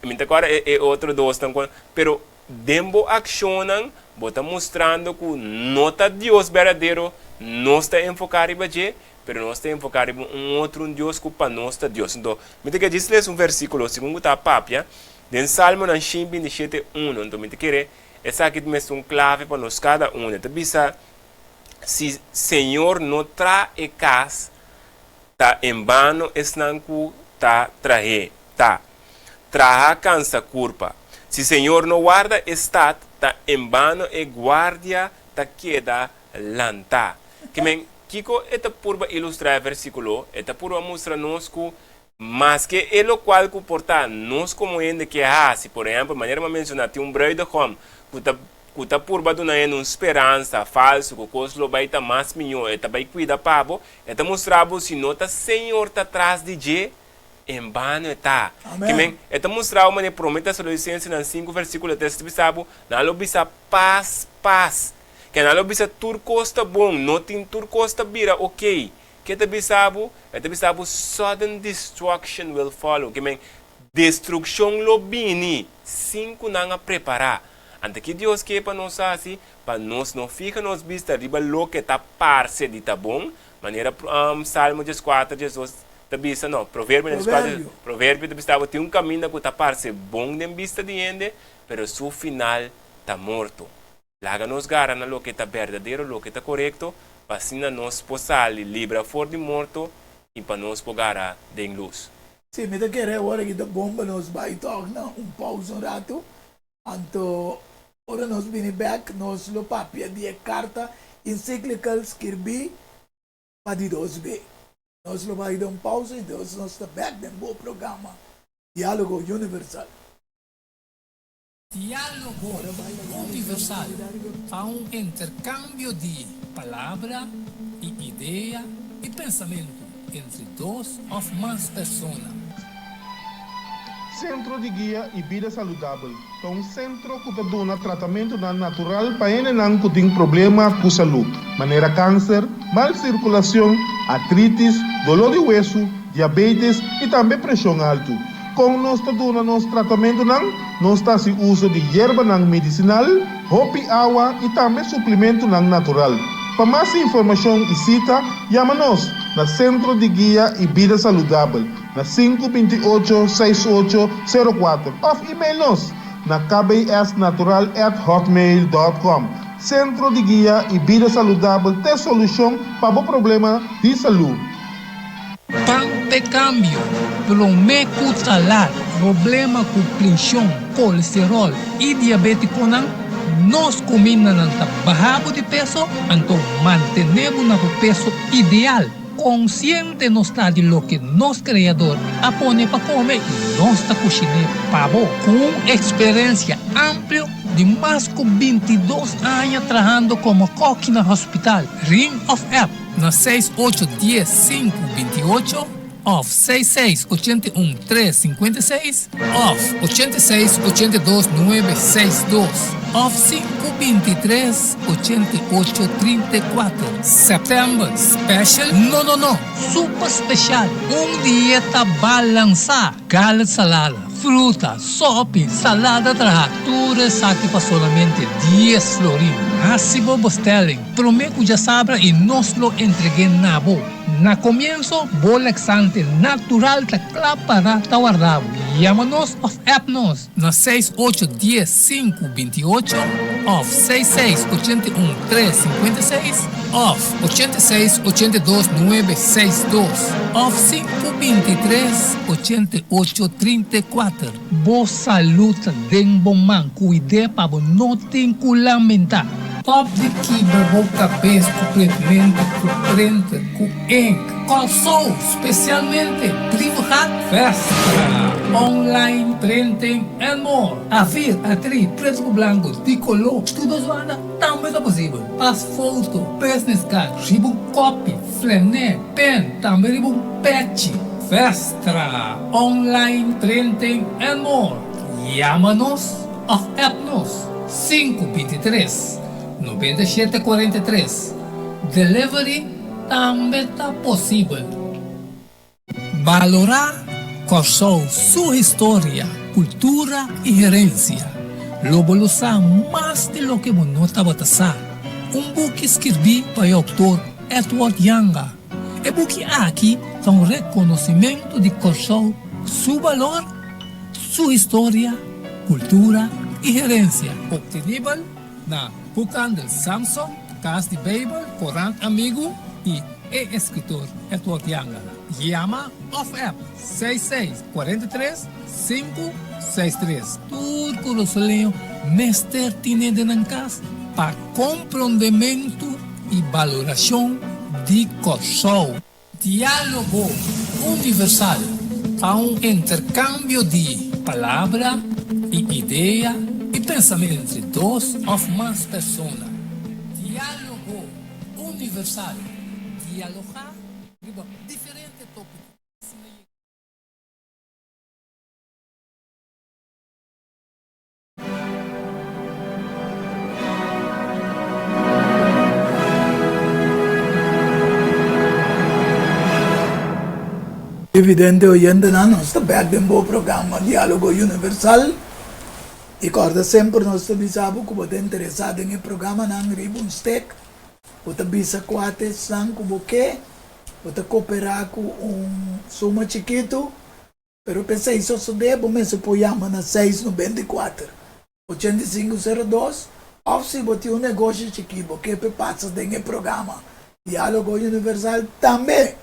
mi ta kòrda e otro dosnan, pero Den bo akshonnan, bo ta mustrando ku no ta Dios berdadero nos ta enfoká riba dje, pero nos ta enfoká riba un otro un Dios ku pa nos ta Dios. Anto, mi ta kere djis lesa un versíkulo segun ku ta papia den Salmonan 127, 1. Anto, mi ta kere esaki ta mester un klave pa nos kada un. E ta bisa, Si Señor no traha e kas, ta en bano esnan ku ta trah'é, ta. Traha kansa kurpa. Si Señor no warda e stat, ta en bano e guardia ta keda lantá. Ke men, kiko e ta purba ilustrá e versíkulo? E ta purba mustra nos ku maske e lokual ku por ta nos komo hende ke hasi, por ehèmpel, manera mi a menshoná, tin un bruidegom ku ta ku ta purba duna hende un speransa falsu ku kos lo bai ta mas mihó, e ta bai kuida pa bo, e ta mustra bo si no ta Señor ta tras di dje, En bano e ta. Amen. Ke men, e ta mustra bo manera Prome Tesalonicensenan 5 versikulo 3 ta bisa bo, nan lo bisa pas, pas. Ke nan lo bisa tur kos ta bon, no tin tur kos ta bira okey. Ke ta bisa bo? E ta bisa bo sudden destruction will follow. Ke men, destrukshon lo bini sin ku nan a prepará. Anto ki Dios ke pa nos hasi? Pa nos no fiha nos bista riba loke ta parse di ta bon, manera Salmo dieskuater diesdos ta bisa, no, Proverbio dieskuater, Proverbio ta bisa bo tin un kaminda ku ta parse bon den bista di hende, pero su final ta morto. Laga nos gara na loke ta berdadero, loke ta korekto, pa asina nos por sali libra for di morto i pa nos por gara den lus. Sí, mi ta kere ora ki ta bon pa nos bai tòg na un pausa un ratu. Anto ora nos bini bèk nos lo papia di e karta ensiklikal skirbí pa di dos be. Nos lo bai den un pausa i dos nos ta bèk den bo programa Diálogo Universal. Diálogo Universal ta un interkambio di palabra i idea i pensamentu entre dos òf mas persona. Sentro di Guia i Bida Saludabel ta un sentro ku ta duna tratamentunan natural pa hendenan ku tin problema ku salú, manera kanser, mal sirkulashon, artritis, doló di wesu, diabetes i tambe preshon altu. Kon nos ta duna nos tratamentunan? Nos ta hasi uso di yerbanan medisinal, hopi awa i tambe suplimentunan natural. Pa mas informashon i sita, yama nos na Sentro di Guia i Bida Saludabel na sinku binti ocho seis ocho sero kuater òf email nos na kbsnatural at hotmail dòt kòm. Sentro di Guia i Bida Saludabel t'e solushon pa bo problema di salú. Pan p'e kambio, promé ku ta lat. Problema ku prenshon, kolesteròl i diabétikonan, nos kumindanan ta baha bo di peso, anto mantené bo na bo peso ideal. Konsiente nos ta di loke nos Kreador a pone pa kome i nos ta kushiné pa bo. Ku un eksperensia amplio di mas ku bintidos aña trahando komo kòki na hospital, Ring òf app na seis ocho dies sinku binti ocho òf seis seis ochenta i un tres sinkuenta i seis òf ochenta i seis ochenta i dos nuebe seis dos òf sinku binti tres ochenta i ocho 34. Sèptèmber special? No no no! Super special! Un dieta balansá! Galet salada, fruta, sopi, salada trahá, tur esaki pa solamente dies florin. Hasi bo bestelling promé ku djasabra i nos lo entreg'é na bo. Na komienso, bo laxante natural ta kla pará ta warda bo. Yama nos òf app nos na seis ocho dies sinku binti ocho òf seis seis ochenta i un tres sinkuenta i seis òf ochenta i seis ochenta i dos nuebe seis dos òf sinku binti tres ochenta i ocho 34. Bo salú ta den bo man, kuid'é pa bo no tin ku lamentá. Stop di kibra bo kabes ku pretmento, ku printer, ku ink. Kòrsou, spesialmente Brievengat, Vestra, online printing and more. Afir, atri, pretu ku blanku, di koló, tur dos banda tambe ta posibel. Pas foto, business card, riba un kopi, flené, pen, tambe riba un pechi. Vestra, online printing and more. Yama nos òf app nos sinku binti tres, noventa i shete kuarenta i tres. Delivery tambe ta posibel. Balorá Kòrsou su historia, kultura i herensia. Lo bo lo sa mas di loke bo no tabata sa. Un buki skirbí pa e outor Edward Janga. E buki aki ta un rekonosimentu di Kòrsou su balor, su historia, kultura i herensia. Optenibel na Boekhandel Samson, Kas di Beibel, Korant Amigu i e eskritor Edward Janga. Yama òf app seis seis kuarenta i tres sinku seis tres. Tur kurasoleño mester tine den nan kas pa komprondementu i balorashon di Kòrsou. Diálogo Universal ta un interkambio di palabra i idea i pensamentu entre dos òf mas persona. Diálogo Universal, dialogá riba diferente tópiko asina yega. Evidente oyentenan, nos ta bek den bo programa Dialogo Universal. I kòrda semper nos ta bisa bo ku bo ta interesá den e programanan riba un stek, bo ta bisa kua ta esnan ku bo ke, bo ta koperá ku un suma chikitu, pero p'esei sosodé bo mester por yama na 694, 85 02 òf si bo tin un negoshi chikí bo ke p'e pasa den e programa Diálogo Universal tambe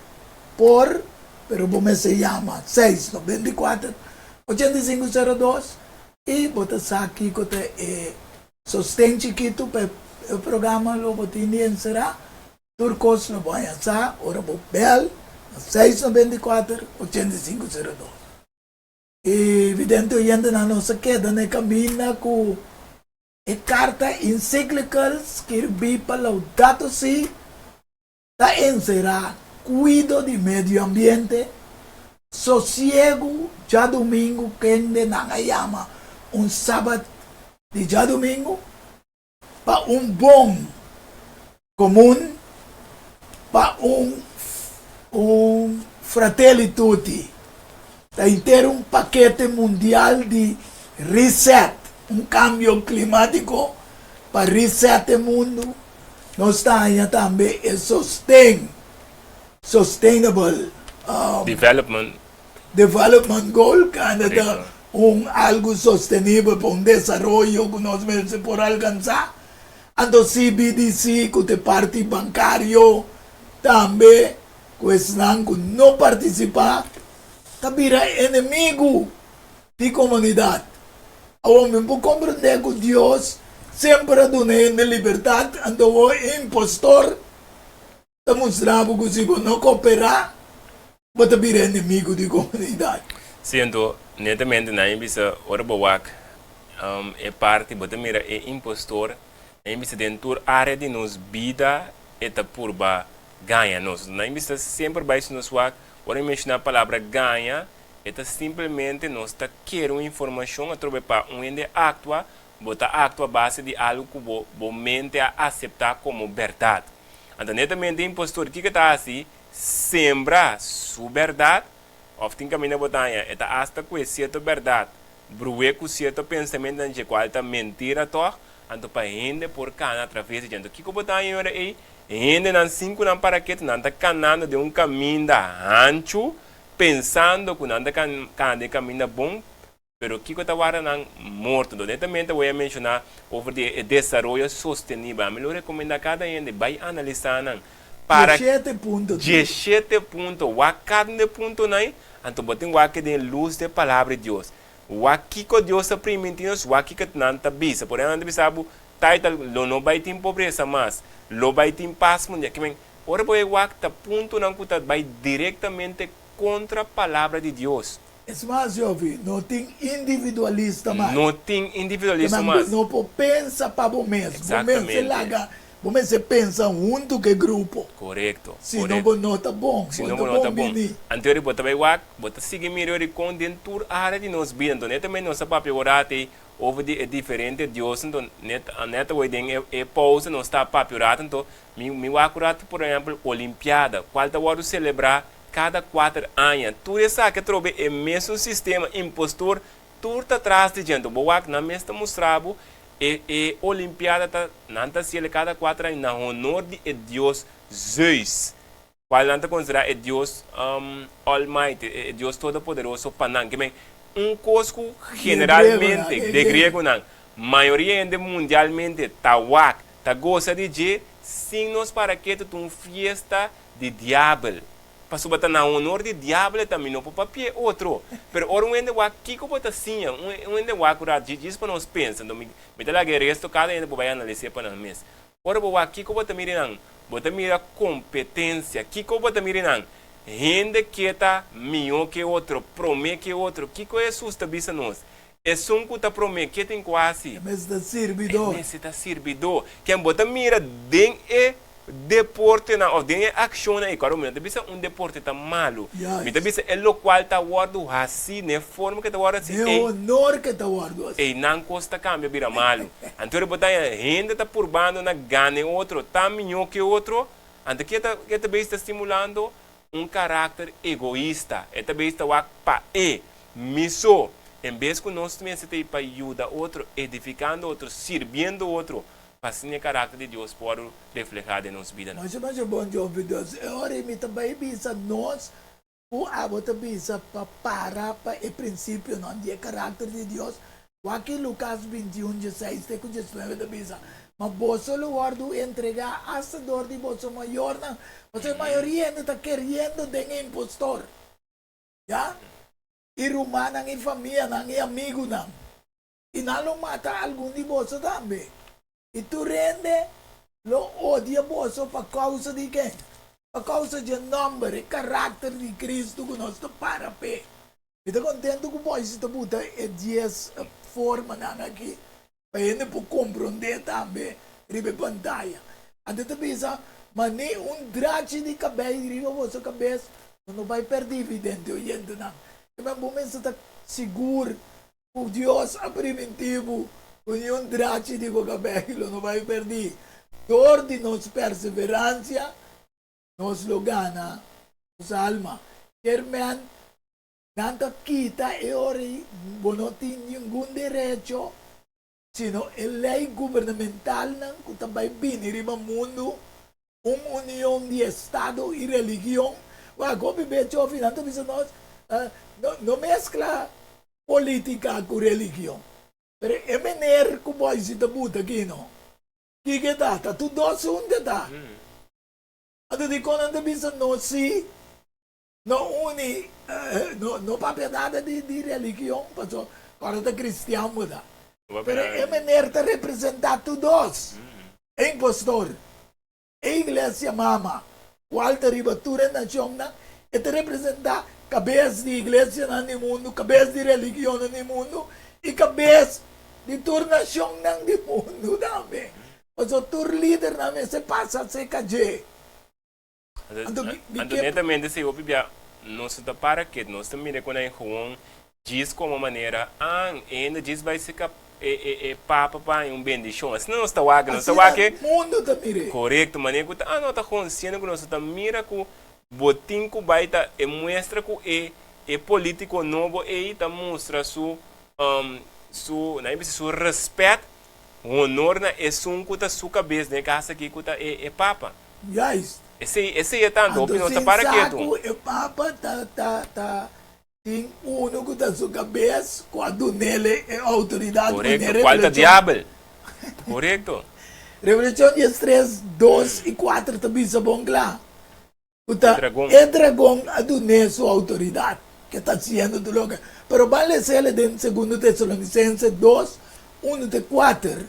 por, pero bo mester yama 694, 85 02 i bo ta sa kiko ta e sosten chikitu pa e programa lo bo tin di enserá. Tur kos lo bo haña sa ora bo bèl na 694, 85 02. I vidente oyentenan, nos a keda na e kaminda ku e karta ensiklikal skirbí pa Laudato Si ta enserá kuido di medio ambiente, sosiegu djadumingu kende nan a yama un sabat di djadumingu pa un bon komun, pa un Fratelli Tutti. Ta henter un pakete mundial di reset, un kambio klimátiko pa reset e mundu. Nos ta haña tambe e sosten, Sustainable Development. Development Goal, kanda ta un algu sostenibel pa un desaroyo ku nos mester por alkansá. Anto CBDC ku ta e parti bankario tambe ku esnan ku no partisipá ta bira enemigu di komunidat. Awor mi por komprendé ku Dios semper a duna hende libertat, anto awor e impostor ta mustra bo ku si bo no koperá bo ta bira enemigu di komunidat. Sí, anto netamente nan a bisa ora bo wak e parti bo ta mira e impostor, nan a bisa den tur área di nos bida e ta purba gaña nos. Nan a bisa semper bai si nos wak ora mi menshoná palabra gaña e ta simplemente nos ta kere un informashon atrobe pa un hende aktua, bo ta aktua a base di algu ku bo bo mente a aseptá komo bèrdat. Anto netamente e impostor kiko e ta hasi? Sembra su bèrdat, òf tin kaminda bo ta haña e ta asta ku e sierto bèrdat bru'é ku sierto pensamentunan dje kual ta mentira tòg, anto pa hende por kana atraves di dje. Anto kiko bo ta haña ora ei? Hendenan sin ku nan para ketu, nan ta kanando den un kaminda hanchu, pensando ku nan ta kana den kaminda bon, pero kiko ta warda nan? Morto. Anto netamente bo a menshoná over di e desaroyo sostenibel. Ami lo rekomendá kada hende bai analisá nan para 17 punto. 17 punto. Wak kada un di e puntonan ei, anto bo tin wak den lus di e Palabra di Dios. Wak kiko Dios ta primintí nos, wak kiko nan ta bisa. Por ehèmpel, nan ta bisa bo, title, lo no bai tin pobresa mas, lo bai tin pas mundial. Ke men, ora bo e wak ta puntonan ku ta bai direktamente kontra Palabra di Dios. Es mas, Jovi, no tin individualista mas. No tin individualista mas. No por pensa pa bo mes. Bo mester laga, bo mester pensa huntu ku e grupo. Si no bo no ta bon. Si no bo no ta bon. Anto ori bo ta bai wak, bo ta sigui mira ori kon den tur área di nos bida. Anto netamente nos a papia ora atei over di e diferente dios. Anto net net awor den e pausa nos ta papia un rato. Anto mi mi wak un rato por ehempel olimpiada, kual ta wòrdu selebrá kada kuater aña. Tur esaki atrobe e mesun sistema impostor tur ta tras di dje. Anto bo wak nan mes ta mustra bo e e olimpiada ta nan ta hasiel kada kuater aña na honor di e dios Zeus, kual nan ta konsiderá e dios almighty, e dios todopoderoso pa nan. Ke men un kos ku generalmente de griegonan mayoria hende mundialmente ta wak, ta gosa di dje sin nos para ketu ta un fiesta di diabel. Pasobra ta na honor di diabel e ta, mi no por papia e otro. Pero ora un hende wak kiko bo ta siña, un hende wak un rat djis pa nos pensa, enton mi ta laga e resto kada hende por bai analis'é pa nan mes. Ora bo wak kiko bo ta mira nan, bo ta mira kompetensia. Kiko bo ta mira nan? Hende ke ta mihó ke otro, promé ke otro. Kiko Hesus ta bisa nos? Esun ku ta promé ke tin ku hasi? E mester ta sirbidó. E mester ta sirbidó. Ken bo ta mira den e deportenan òf den e akshonnan ei? Kòrda mi no ta bisa un deporte ta malu. Mi ta bisa e lokual ta wòrdu hasí, na e forma ku e ta wòrdu hasí, Den ei. honor ku e ta wòrdu hasí. Ei nan kos ta kambia bira malu. Anto ora bo ta haña hende ta purbando na gana e otro, ta mihó ku e otro, anto ke ta ke ta bes ta stimulando? Un karakter egoista. E ta bes ta wak pa e. Mi so. En bes ku nos mester ta ei pa yuda otro, edifikando otro, sirbiendo otro, pa asina e karakter di Dios por wòrdu reflehá den nos bidanan. Masha masha bon Jovi Dios e ora ei mi ta bai bisa nos ku abo ta bisa pa para pa e prinsipionan di e karakter di Dios wak ki Lukas 21 dieseis te ku diesnuebe ta bisa ma boso lo wòrdu entregá asta dor di boso mayornan pasobra e mayoria hende ta keriendo den e impostor ya i rumannan i famianan i amigunan I nan lo mata algun di boso tambe. I tur hende lo odia boso pa kousa di ken? Pa kousa dje nòmber, e karakter di Kristu ku nos ta para p'e. Mi ta kontentu ku Boyce ta buta e dies formanan aki pa hende por komprondé tambe riba e pantaya. Anto e ta bisa, Ma ni un drachi di kabei riba boso kabes lo no bai pèrdí, vidente oyentenan. Ke men bo mester ta sigur Ku Dios a primintí bo ku niun drachi di bo kabei lo no bai pèrdí. Dor di nos perseveransia, nos lo gana nos alma. Kier men, nan ta kita e ora ei, bo no tin ningun derecho, sino e lei gubernamentalnan ku ta bai bini riba mundu, un union di estado i religion. Wak, hopi bes chofi nan ta bisa nos, no meskla politica ku religion. Pero e meneer ku boisi ta buta aki no, kiko e ta? Ta tur dos huntu e ta. Anto dikon nan ta bisa no si no uni, no papia nada di religion paso ora ta cristian bo ta. Pero e meneer ta representa tur dos, e impostor. E iglesia mama, kual ta riba tur e nashonnan, e ta representá kabes di iglesianan di mundu, kabes di religionnan di mundu i kabes di tur nashonnan di mundu tambe. Pasobra tur lidernan mester pasa serka dje. Anto netamente si hopi bia nos no ta para ket, nos ta mira ku nan gewoon djis komo manera, an, e hende djis bai seka e e e papa pa haña un bendishon. Asina nos ta wak, nos ta wak e. Asina mundu ta mir'é. Korekto, manera ku ta, ah no ta gewoon siendo ku nos ta mira ku bo tin ku bai ta e muestra ku e e politiko nobo ei ta mustra su su, nan a bisa su respèt, honor na esun ku ta su kabes den e kas aki ku ta e e papa. Juist. Esei, esei e tantu, Anto hopi no ta sin para sa ketu. ku e papa ta ta ta tin unu ku ta su kabes ku a dunele e outoridat Korekto, manera kual ta Revelashon diabel. Korekto. Revelashon diestres, dos i kuater ta bisa bon kla ku E ta dragon. e dragon a dun'é su outoridat ke ta hasiendo tur loke. Pero ban les'el den Segundo Tesalonisense dos, unu te kuater.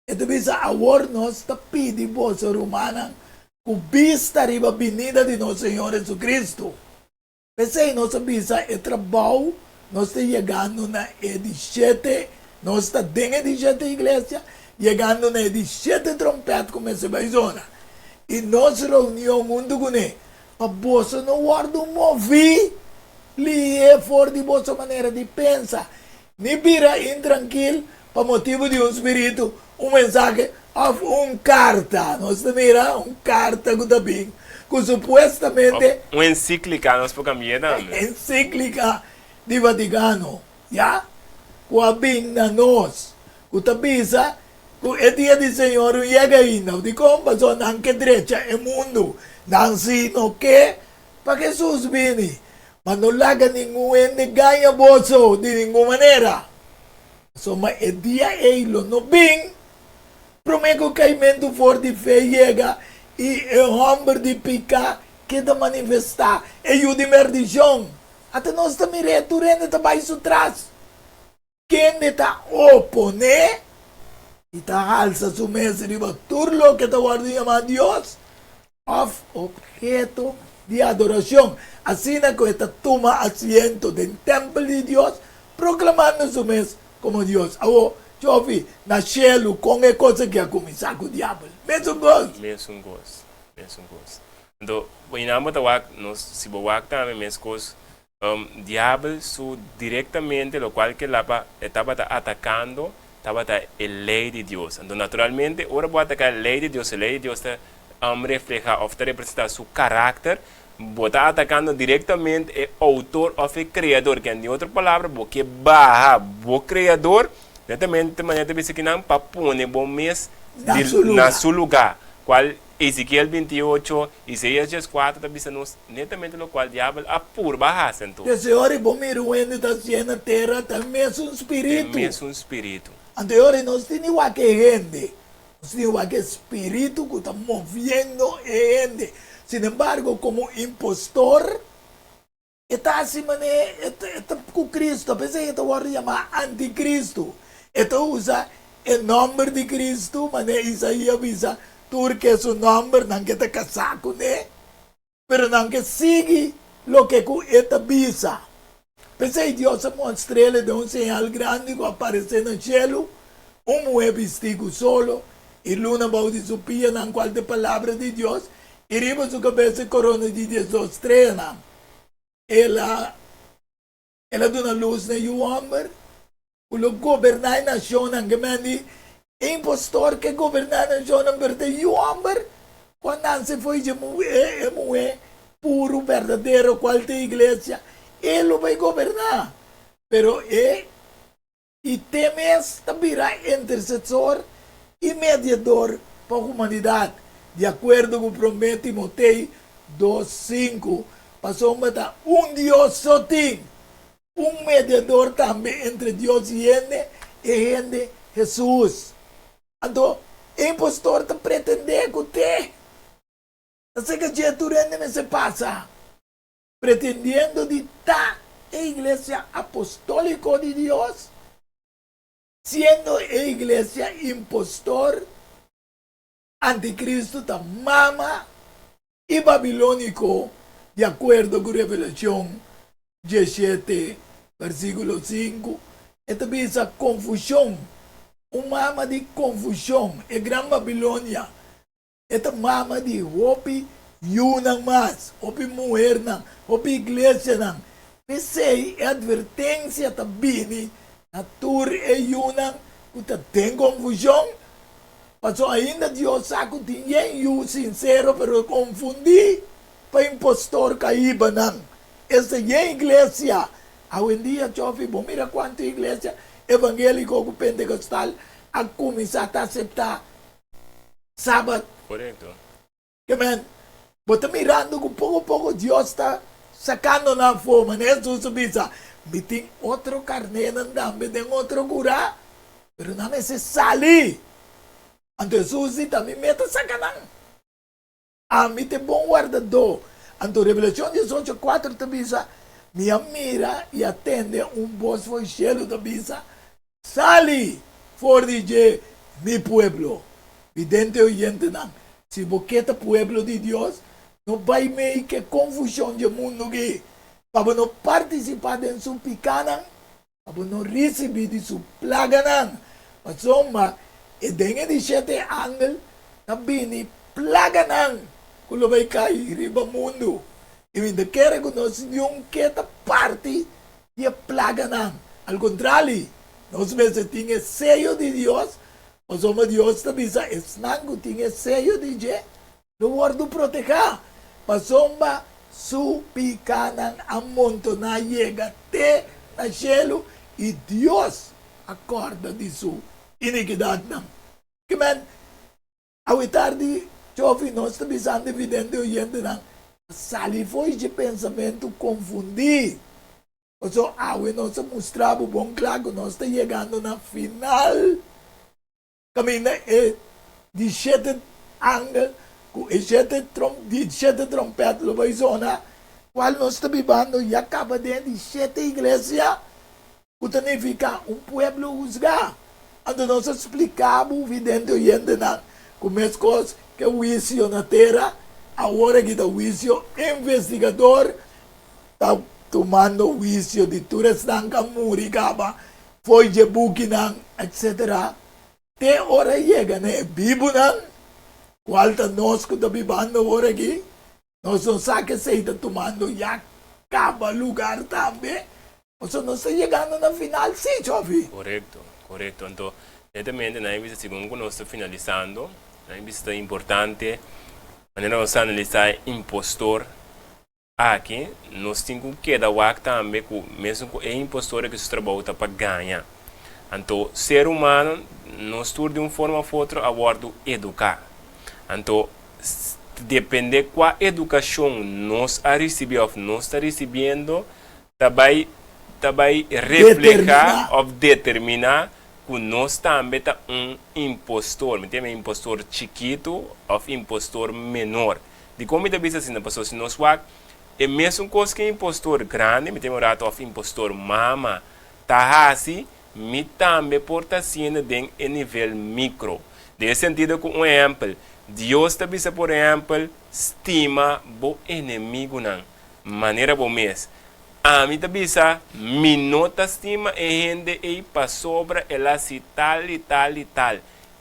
E ta bisa, Awor nos ta pidi boso, rumannan, ku bista riba binida di nos Señor Jesucristo. P'esei nos a bisa e trabou, nos ta yegando na e di shete, nos ta den e di shete iglesia, yegando na e di shete trompèt ku mester bai zona. I nos reunion huntu kuné, pa boso no wòrdu moví lihé for di boso manera di pensa, ni bira intrankil Pa motibu di un spiritu, un mensahe òf un karta. Nos ta mira un karta ku ta bin ku supuestamente. Òf un ensíklika, nos por kambi'é tambe. Ensíklika di Vatikano, ya, ku a bin na nos, ku ta bisa ku e dia di Señor no yega ainda. Dikon? Pasobra nan ke drecha e mundu. Nan si no ke pa Hesus bini. Ma no laga ningun hende gaña boso di ningun manera. Pasobra e dia ei lo no bin promé ku kaimentu for di fe yega i e hòmber di piká keda manifestá, e yu di merdishon. Ata nos ta mir'é, tur hende ta bai su tras. Kende ta oponé i ta halsa su mes riba tur loke ta wòrdu yamá Dios òf opheto di adorashon, asina ku e ta tuma asiento den tèmpel di Dios, proklamando su mes komo Dios. Awor, Jofi, na shelu kon e kos aki a kuminsá ku Diabel? Mesun kos. Mesun kos, mesun kos. Anto, bo ta wak, nos, si bo wak tambe meskos Diabel su directamente locual ke lapa e tabata atacando tabata e ley di Dios. Anto naturalmente ora bo ataca e ley di Dios, e ley di Dios ta refleha of ta representa su caracter. Bo ta atakando direktamente e outor òf e kreador. Ke den otro palabra, bo ke baha bo kreador, netamente manera ta bisa kinan pa pone bo mes Na su na lugá. su lugá. Kual Ezekiel 28, Isaías 14 ta bisa nos netamente lokual diabel a purba hasi anto. Desde ora bo mira un hende ta hasié na tera, ta e mesun E spiritu. mesun spiritu. Anto e ora nos tin di wak e hende, nos tin di wak e spiritu ku ta moviendo e hende. Sin embargo, komo impostor, e ta hasi manera e ta e ta ku Kristu, p'esei e ta wòrdu yamá antikristu. E ta usa e nòmber di Kristu, manera Isaías bisa, Tur ke su nòmber nan ke ta kasá kuné. Pero nan ke sigui loke ku e ta bisa. P'esei Dios a mostr'el den un señal grandi ku a paresé na shelu, un muhé bistí ku solo i luna bou di su pianan, kual ta e Palabra di Dios, i riba su kabes e korona di 12 streanan. El a. El a duna lus na e yu hòmber ku lo goberná e nashonnan. Ke men di, e impostor ke goberná e nashonnan, pero ta e yu hòmber ku a nanse fo'i dje e muhé puru, berdadero, kual ta e iglesia, e lo bai goberná. Pero e I te mes ta bira intersesor i mediador pa humanidat, di akuerdo ku Promé Timotei dos, sinku, pasobra ta un Dios so tin, un mediador tambe entre Dios i hende, e hende Hesus. Anto, e impostor ta pretendé ku te ta seka dje tur hende mester pasa. Pretendiendo di ta e Iglesia Apostóliko di Dios, siendo e iglesia impostor, anticristo ta mama i babilóniko, di akuerdo ku Revelashon 17, versíkulo 5, e ta bisa konfushon, un mama di konfushon, e Gran Babilonia. E ta mama di hopi yunan mas, hopi muhernan, hopi iglesianan. P'esei e advertensia ta bini na tur e yunan ku ta den konfushon, pasobra ainda Dios sa ku tin yen yu sinsero pero konfundí pa impostor ka hiba nan. Esta yen iglesia awendia, Chofi, bo mira kuantu iglesia evangéliko ku pentekostal a kuminsá ta aseptá Sabat. Korekto. Ke men, bo ta mirando ku poko poko Dios ta sakando nan afó. Manera Hesus a bisa, Mi tin otro karnénan tambe den otro kurá, pero nan mester sali. Anto Hesus di, Ta mi mes ta saka nan. Ami ta e bon wardadó. Anto Revelashon 18, 4 ta bisa, Mi a mira i a tende un bos for shelu ta bisa, Sali for di dje, mi pueblo. Vidente oyentenan, si bo ke ta pueblo di Dios, no bai mei ke konfushon dje mundu aki, pa bo no partisipá den su pikánan Pa bo no risibí di su plaganan. Pasobra e den e di shete angel ta bini plaganan ku lo bai kai riba mundu. I mi ta kere ku nos niun ke ta parti di e plaganan. Al kontrali, nos mester tin e seyo di Dios, pasobra Dios ta bisa esnan ku tin e seyo di dje lo wòrdu protehá, pasobra su pikánan a montoná yega te na shelu i Dios a kòrda di su inikidatnan. Kimen, awe tardi, Chofi, nos ta bisando evidente oyentenan pa sali fo'i dje pensamentu konfundí, pasobra awe nos a mustra bo bon kla ku nos ta yegando na final. Kaminda e di shete angel ku e shete di shete trompèt lo bai zona, kual nos ta bibando ya kaba den di shete iglesia, ku ta nifiká un pueblo husgá. Anto nos a spliká bo vidente oyentenan ku meskos ku e huisio na tera, awor aki ta huisio investigador ta tumando huisio di tur esnan ku a muri kaba Fo'i dje bukinan, etc. Te ora yega na e bibunan, kual ta nos ku ta bibando awor aki, nos no sa ku esei ta tumando ya kaba lugar tambe, pasobra nos ta yegando na final sí, Chofi. Korekto, korekto. Anto, netamente nan a bisa segun ku nos ta finalisando, nan a bisa ta importante manera nos a analisá e impostor. Aki nos tin ku keda wak tambe ku mesun ku e impostor aki su trabou ta pa gaña. Anto ser humano nos tur di un forma of otro a wòrdu eduká. Anto depende kua edukashon nos a risibí òf nos ta risibiendo ta bai ta bai reflehá òf determiná ku nos tambe ta un impostor. Mi ta yama impostor chikitu òf impostor menor. Dikon mi ta bisa asina? Pasobra si nos wak e mesun kos ku e impostor grandi, mi ta yama un ratu, òf impostor mama ta hasi, mi tambe por ta hasiendo den e nivel mikro. Den e sentido ku un ehèmpel, Dios ta bisa por ehèmpel, Stima bo enemigunan manera bo mes. Ami ta bisa, mi no ta stima e hende ei pasobra el a hasi tal i tal i tal.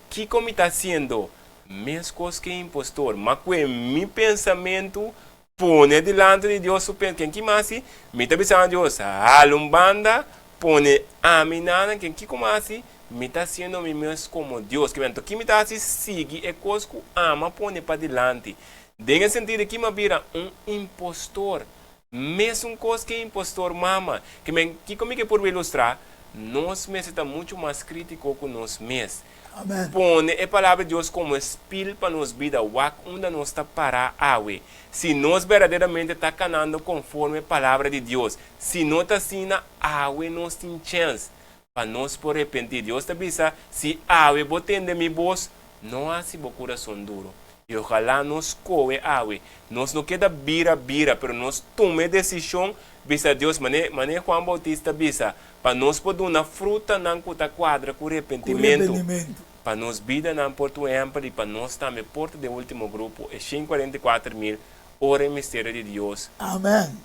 Kiko mi ta hasiendo? Meskos ku e impostor, ma ku e mi pensamentu pone dilanti di Dios su pen. Ken ki masi? Mi ta bisa Dios, hala un banda, pone ami nanan. Ken kiko masi? Mi ta hasiendo mi mes komo Dios. Ki mento ki mi ta hasi? Sigui e kos ku ama pone padilanti. Den e sentido ki mi a bira un impostor. Mesun kos ku e impostor mama. Ki men kiko mi ke purba ilustrá? Nos mester ta muchu mas krítiko ku nos mes. Amen. Pone e Palabra di Dios komo e spil pa nos bida. Wak unda nos ta pará awe. Si nos berdaderamente ta kanando konforme e Palabra di Dios. Si no ta asina, awe nos tin chèns pa nos por repentí. Dios ta bisa, Si awe bo tende mi bos, no hasi bo kurason duru. I ojalá nos skohe awe. Nos no keda bira bira, pero nos tuma e desishon bisa Dios, mane mane Juan Bautista bisa, Pa nos por duna frutanan ku ta kuadra ku Ku repentimentu, repentimentu. pa nos bidanan por ta un ehèmpel i pa nos tambe por ta den último grupo, e 144.000, ora e misterio di Dios. Amèn.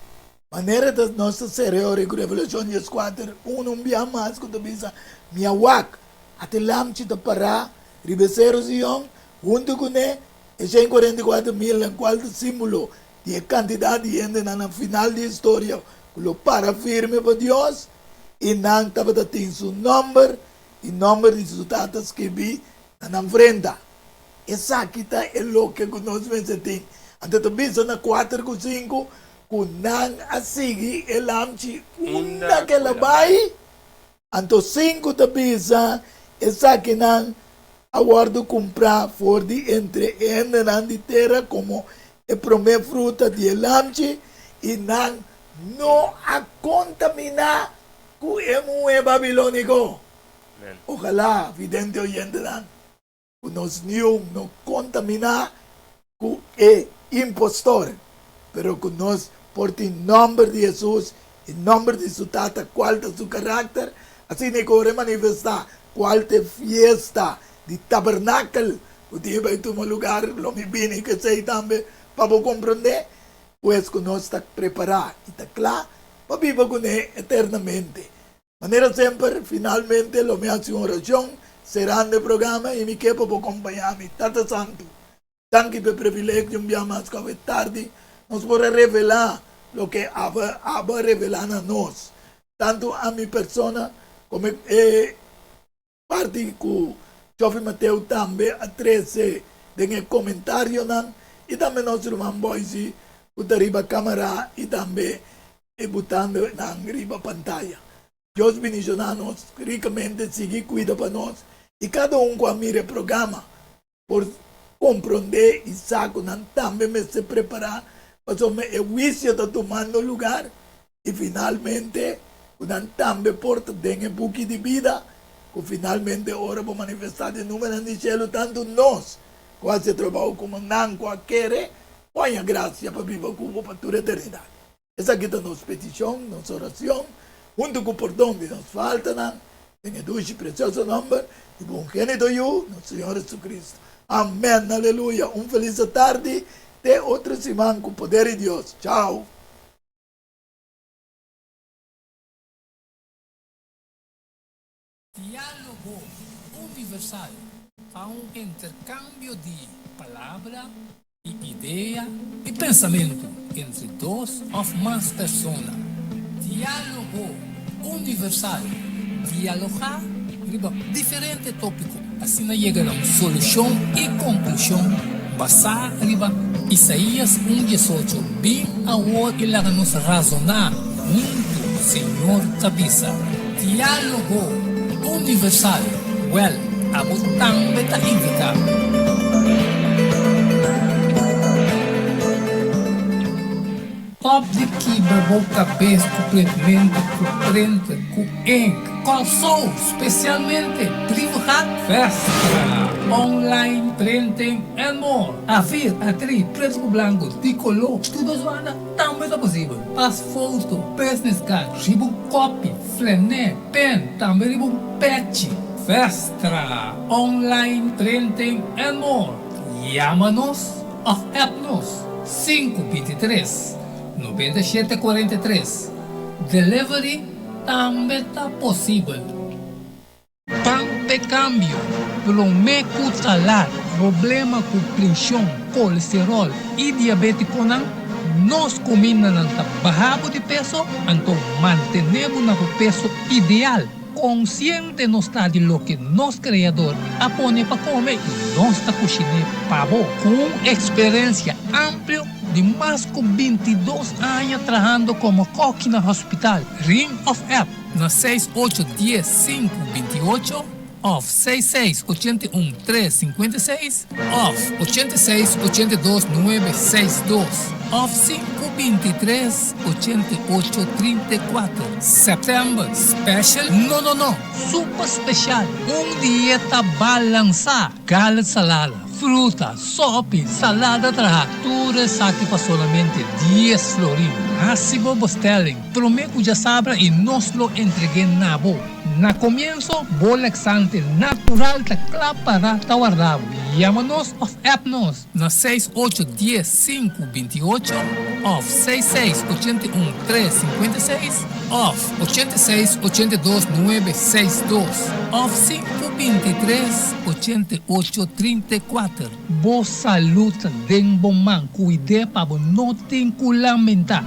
Manera ta nos ta sera ora ku Revelashon dieskuater, unu un bia mas ku ta bisa, Mi a wak, ata e lamchi ta pará riba e seru Sion, huntu kuné e 144.000 nan kual ta símbolo di e kantidat di hendenan na final di historia ku lo para firme pa Dios, i nan tabata tin su nòmber i nòmber di su Tata skibí na nan frenta. Esaki ta e loke ku nos mester tin. Anto ta bisa na kuater ku sinku ku nan a sigui e lamchi unda ku el a bai. Anto sinku ta bisa, Esakinan a wòrdu kumprá for di entre e hendenan di tera komo e promé fruta di e lamchi, i nan no a kontaminá ku e muhé babilóniko. Ojalá, vidente oyentenan, ku nos niun no kontaminá ku e impostor, pero ku nos por tin nòmber di Hesus i nòmber di su Tata, kual ta su karakter, asina e ku ora e manifestá kual ta e fiesta di tabernakel ku tin bai tuma lugar, lo mi bini ku esei tambe pa bo komprondé, pues ku nos ta prepará i ta kla pa biba kuné eternamente. Manera semper, finalmente lo mi hasi un orashon serando e programa i mi ke pa bo kompañá mi. Tata Santu, danki pa e privilegio un bia mas ku awe tardi nos por a revelá loke abo a revelá na nos, tantu ami persona komo e Parti ku Joffy Mateo tambe a trese den e komentarionan i tambe nos ruman Boysie ku ta riba kamara i tambe e butando nan riba pantaya. Dios bendishoná nos rikamente sigui kuida pa nos i kada un ku a mira e programa. por komprondé i sa ku nan tambe mester prepará pasobra e huisio ta tumando lugar i finalmente ku nan tambe por ta den e buki di bida ku finalmente ora bo manifestá den numeronan di shelu tantu nos ku hasi e trabou komo nan ku a kere por haña grasia pa biba ku bo pa tur eternidat. Esaki ta nos petishon, nos orashon, huntu ku pordon di nos faltanan, den e dushi i presioso nòmber di bo ungenito Yu, nos Señor Jesucristo. Amèn. Aleluya. Un felis atardi. Te otro siman ku poder di Dios. Chao. Diálogo Universal ta un interkambio di palabra i idea i pensamentu entre dos òf mas persona. Diálogo Universal, dialogá riba diferente tópiko, asina yega na un solushon i konklushon. Basá riba Isaías un diesocho, Bin awor i laga nos razoná huntu, Señor ta bisa. Diálogo Universal, Wèl, abo tambe ta invitá. Stop di kibra bo kabes ku printmentu, ku printer, ku ink. Kòrsou, spesialmente Brievengat, Vestra, online printing and more. Afir, atri, pretu ku blanku, di koló, tur dos banda tambe ta posibel. Pas foto, business card, riba un kopi, flené, pen, tambe riba un pechi. Vestra, online printing and more. Yama nos Of app nos 5 23 97 43. Delivery tambe ta posibel. Ban p'e kambio, promé ku ta lat. Problema ku preshon, kolesteròl i diabétikonan, nos kumindanan ta baha bo di peso, anto mantené bo na bo peso ideal. Konsiente nos ta di loke nos Kreador a pone pa kome i nos ta kushiné pa bo. Ku un eksperensia amplio di mas ku 22 aña trahando komo kòki na hospital, ring òf app na 6 8 10 5 28 òf 6 6 81 3 56 òf 86 82 9 6 2 òf 5 23 88 34. Sèptèmber special? No no no! Super spesial! Un dieta balansá! Galet salada, fruta, sòpi, salada trahá, tur esaki pa solamente 10 florin. Hasi bo bestelling promé ku djasabra i nos lo entreg'é na bo. Na komienso, bo laxante natural ta kla pará ta warda bo. Yama nos òf app nos na 6 8 10 5 28 òf 6 6 81 3 56 òf 86 82 9 6 2 òf 5 23 88 34. Bo salú ta den bo man, kuid'é pa bo no tin ku lamentá.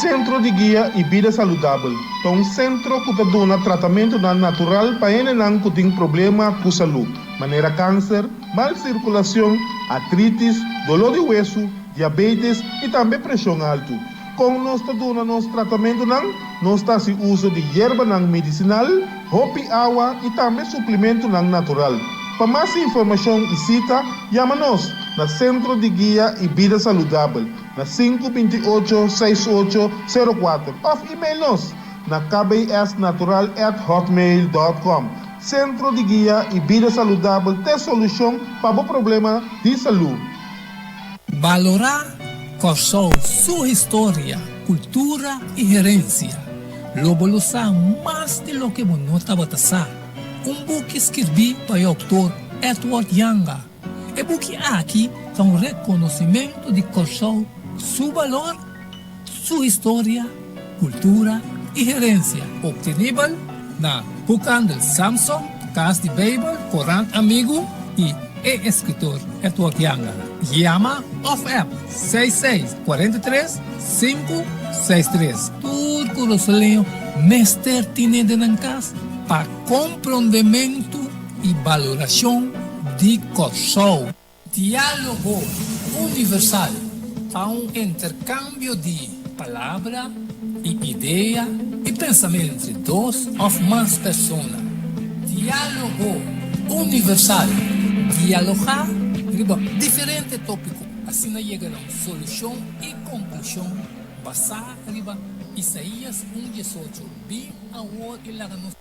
Sentro di Guia i Bida Saludabel ta un sentro ku ta duna tratamentunan natural pa hendenan ku tin problema ku salú, manera kanser, mal sirkulashon, artritis, doló di wesu, diabetes i tambe preshon altu. Kon nos ta duna nos tratamentunan? Nos ta hasi uso di yerbanan medisinal, hopi awa i tambe suplementunan natural. Pa mas informashon i sita, yama nos na Sentro di Guia i Bida Saludabel na 5 28 68 04 òf email nos na kbsnatural@hotmail.com. Sentro di Guia i Bida Saludabel ta solushon pa bo problema di salú. Balorá Kòrsou su historia, kultura i herensia. Lo bo lo sa mas di loke bo no tabata sa. Un buki skirbí pa e outor Edward Janga. E buki aki ta un rekonosimentu di Kòrsou su balor, su historia, kultura i herensia. Optenibel na Boekhandel Samson, Kas di Beibel, Korant Amigu i e eskritor Edward Janga. Yama òf app 66 43 5 63. Tur kurasoleño mester tine den nan kas pa komprondementu i balorashon di Kòrsou. Diálogo Universal ta un interkambio di palabra i idea i pensamentu entre dos òf mas persona. Diálogo Universal, dialogá riba diferente tópiko, asina yega na un solushon i konklushon basá riba Isaías 1 18, Bin awor i laga nos.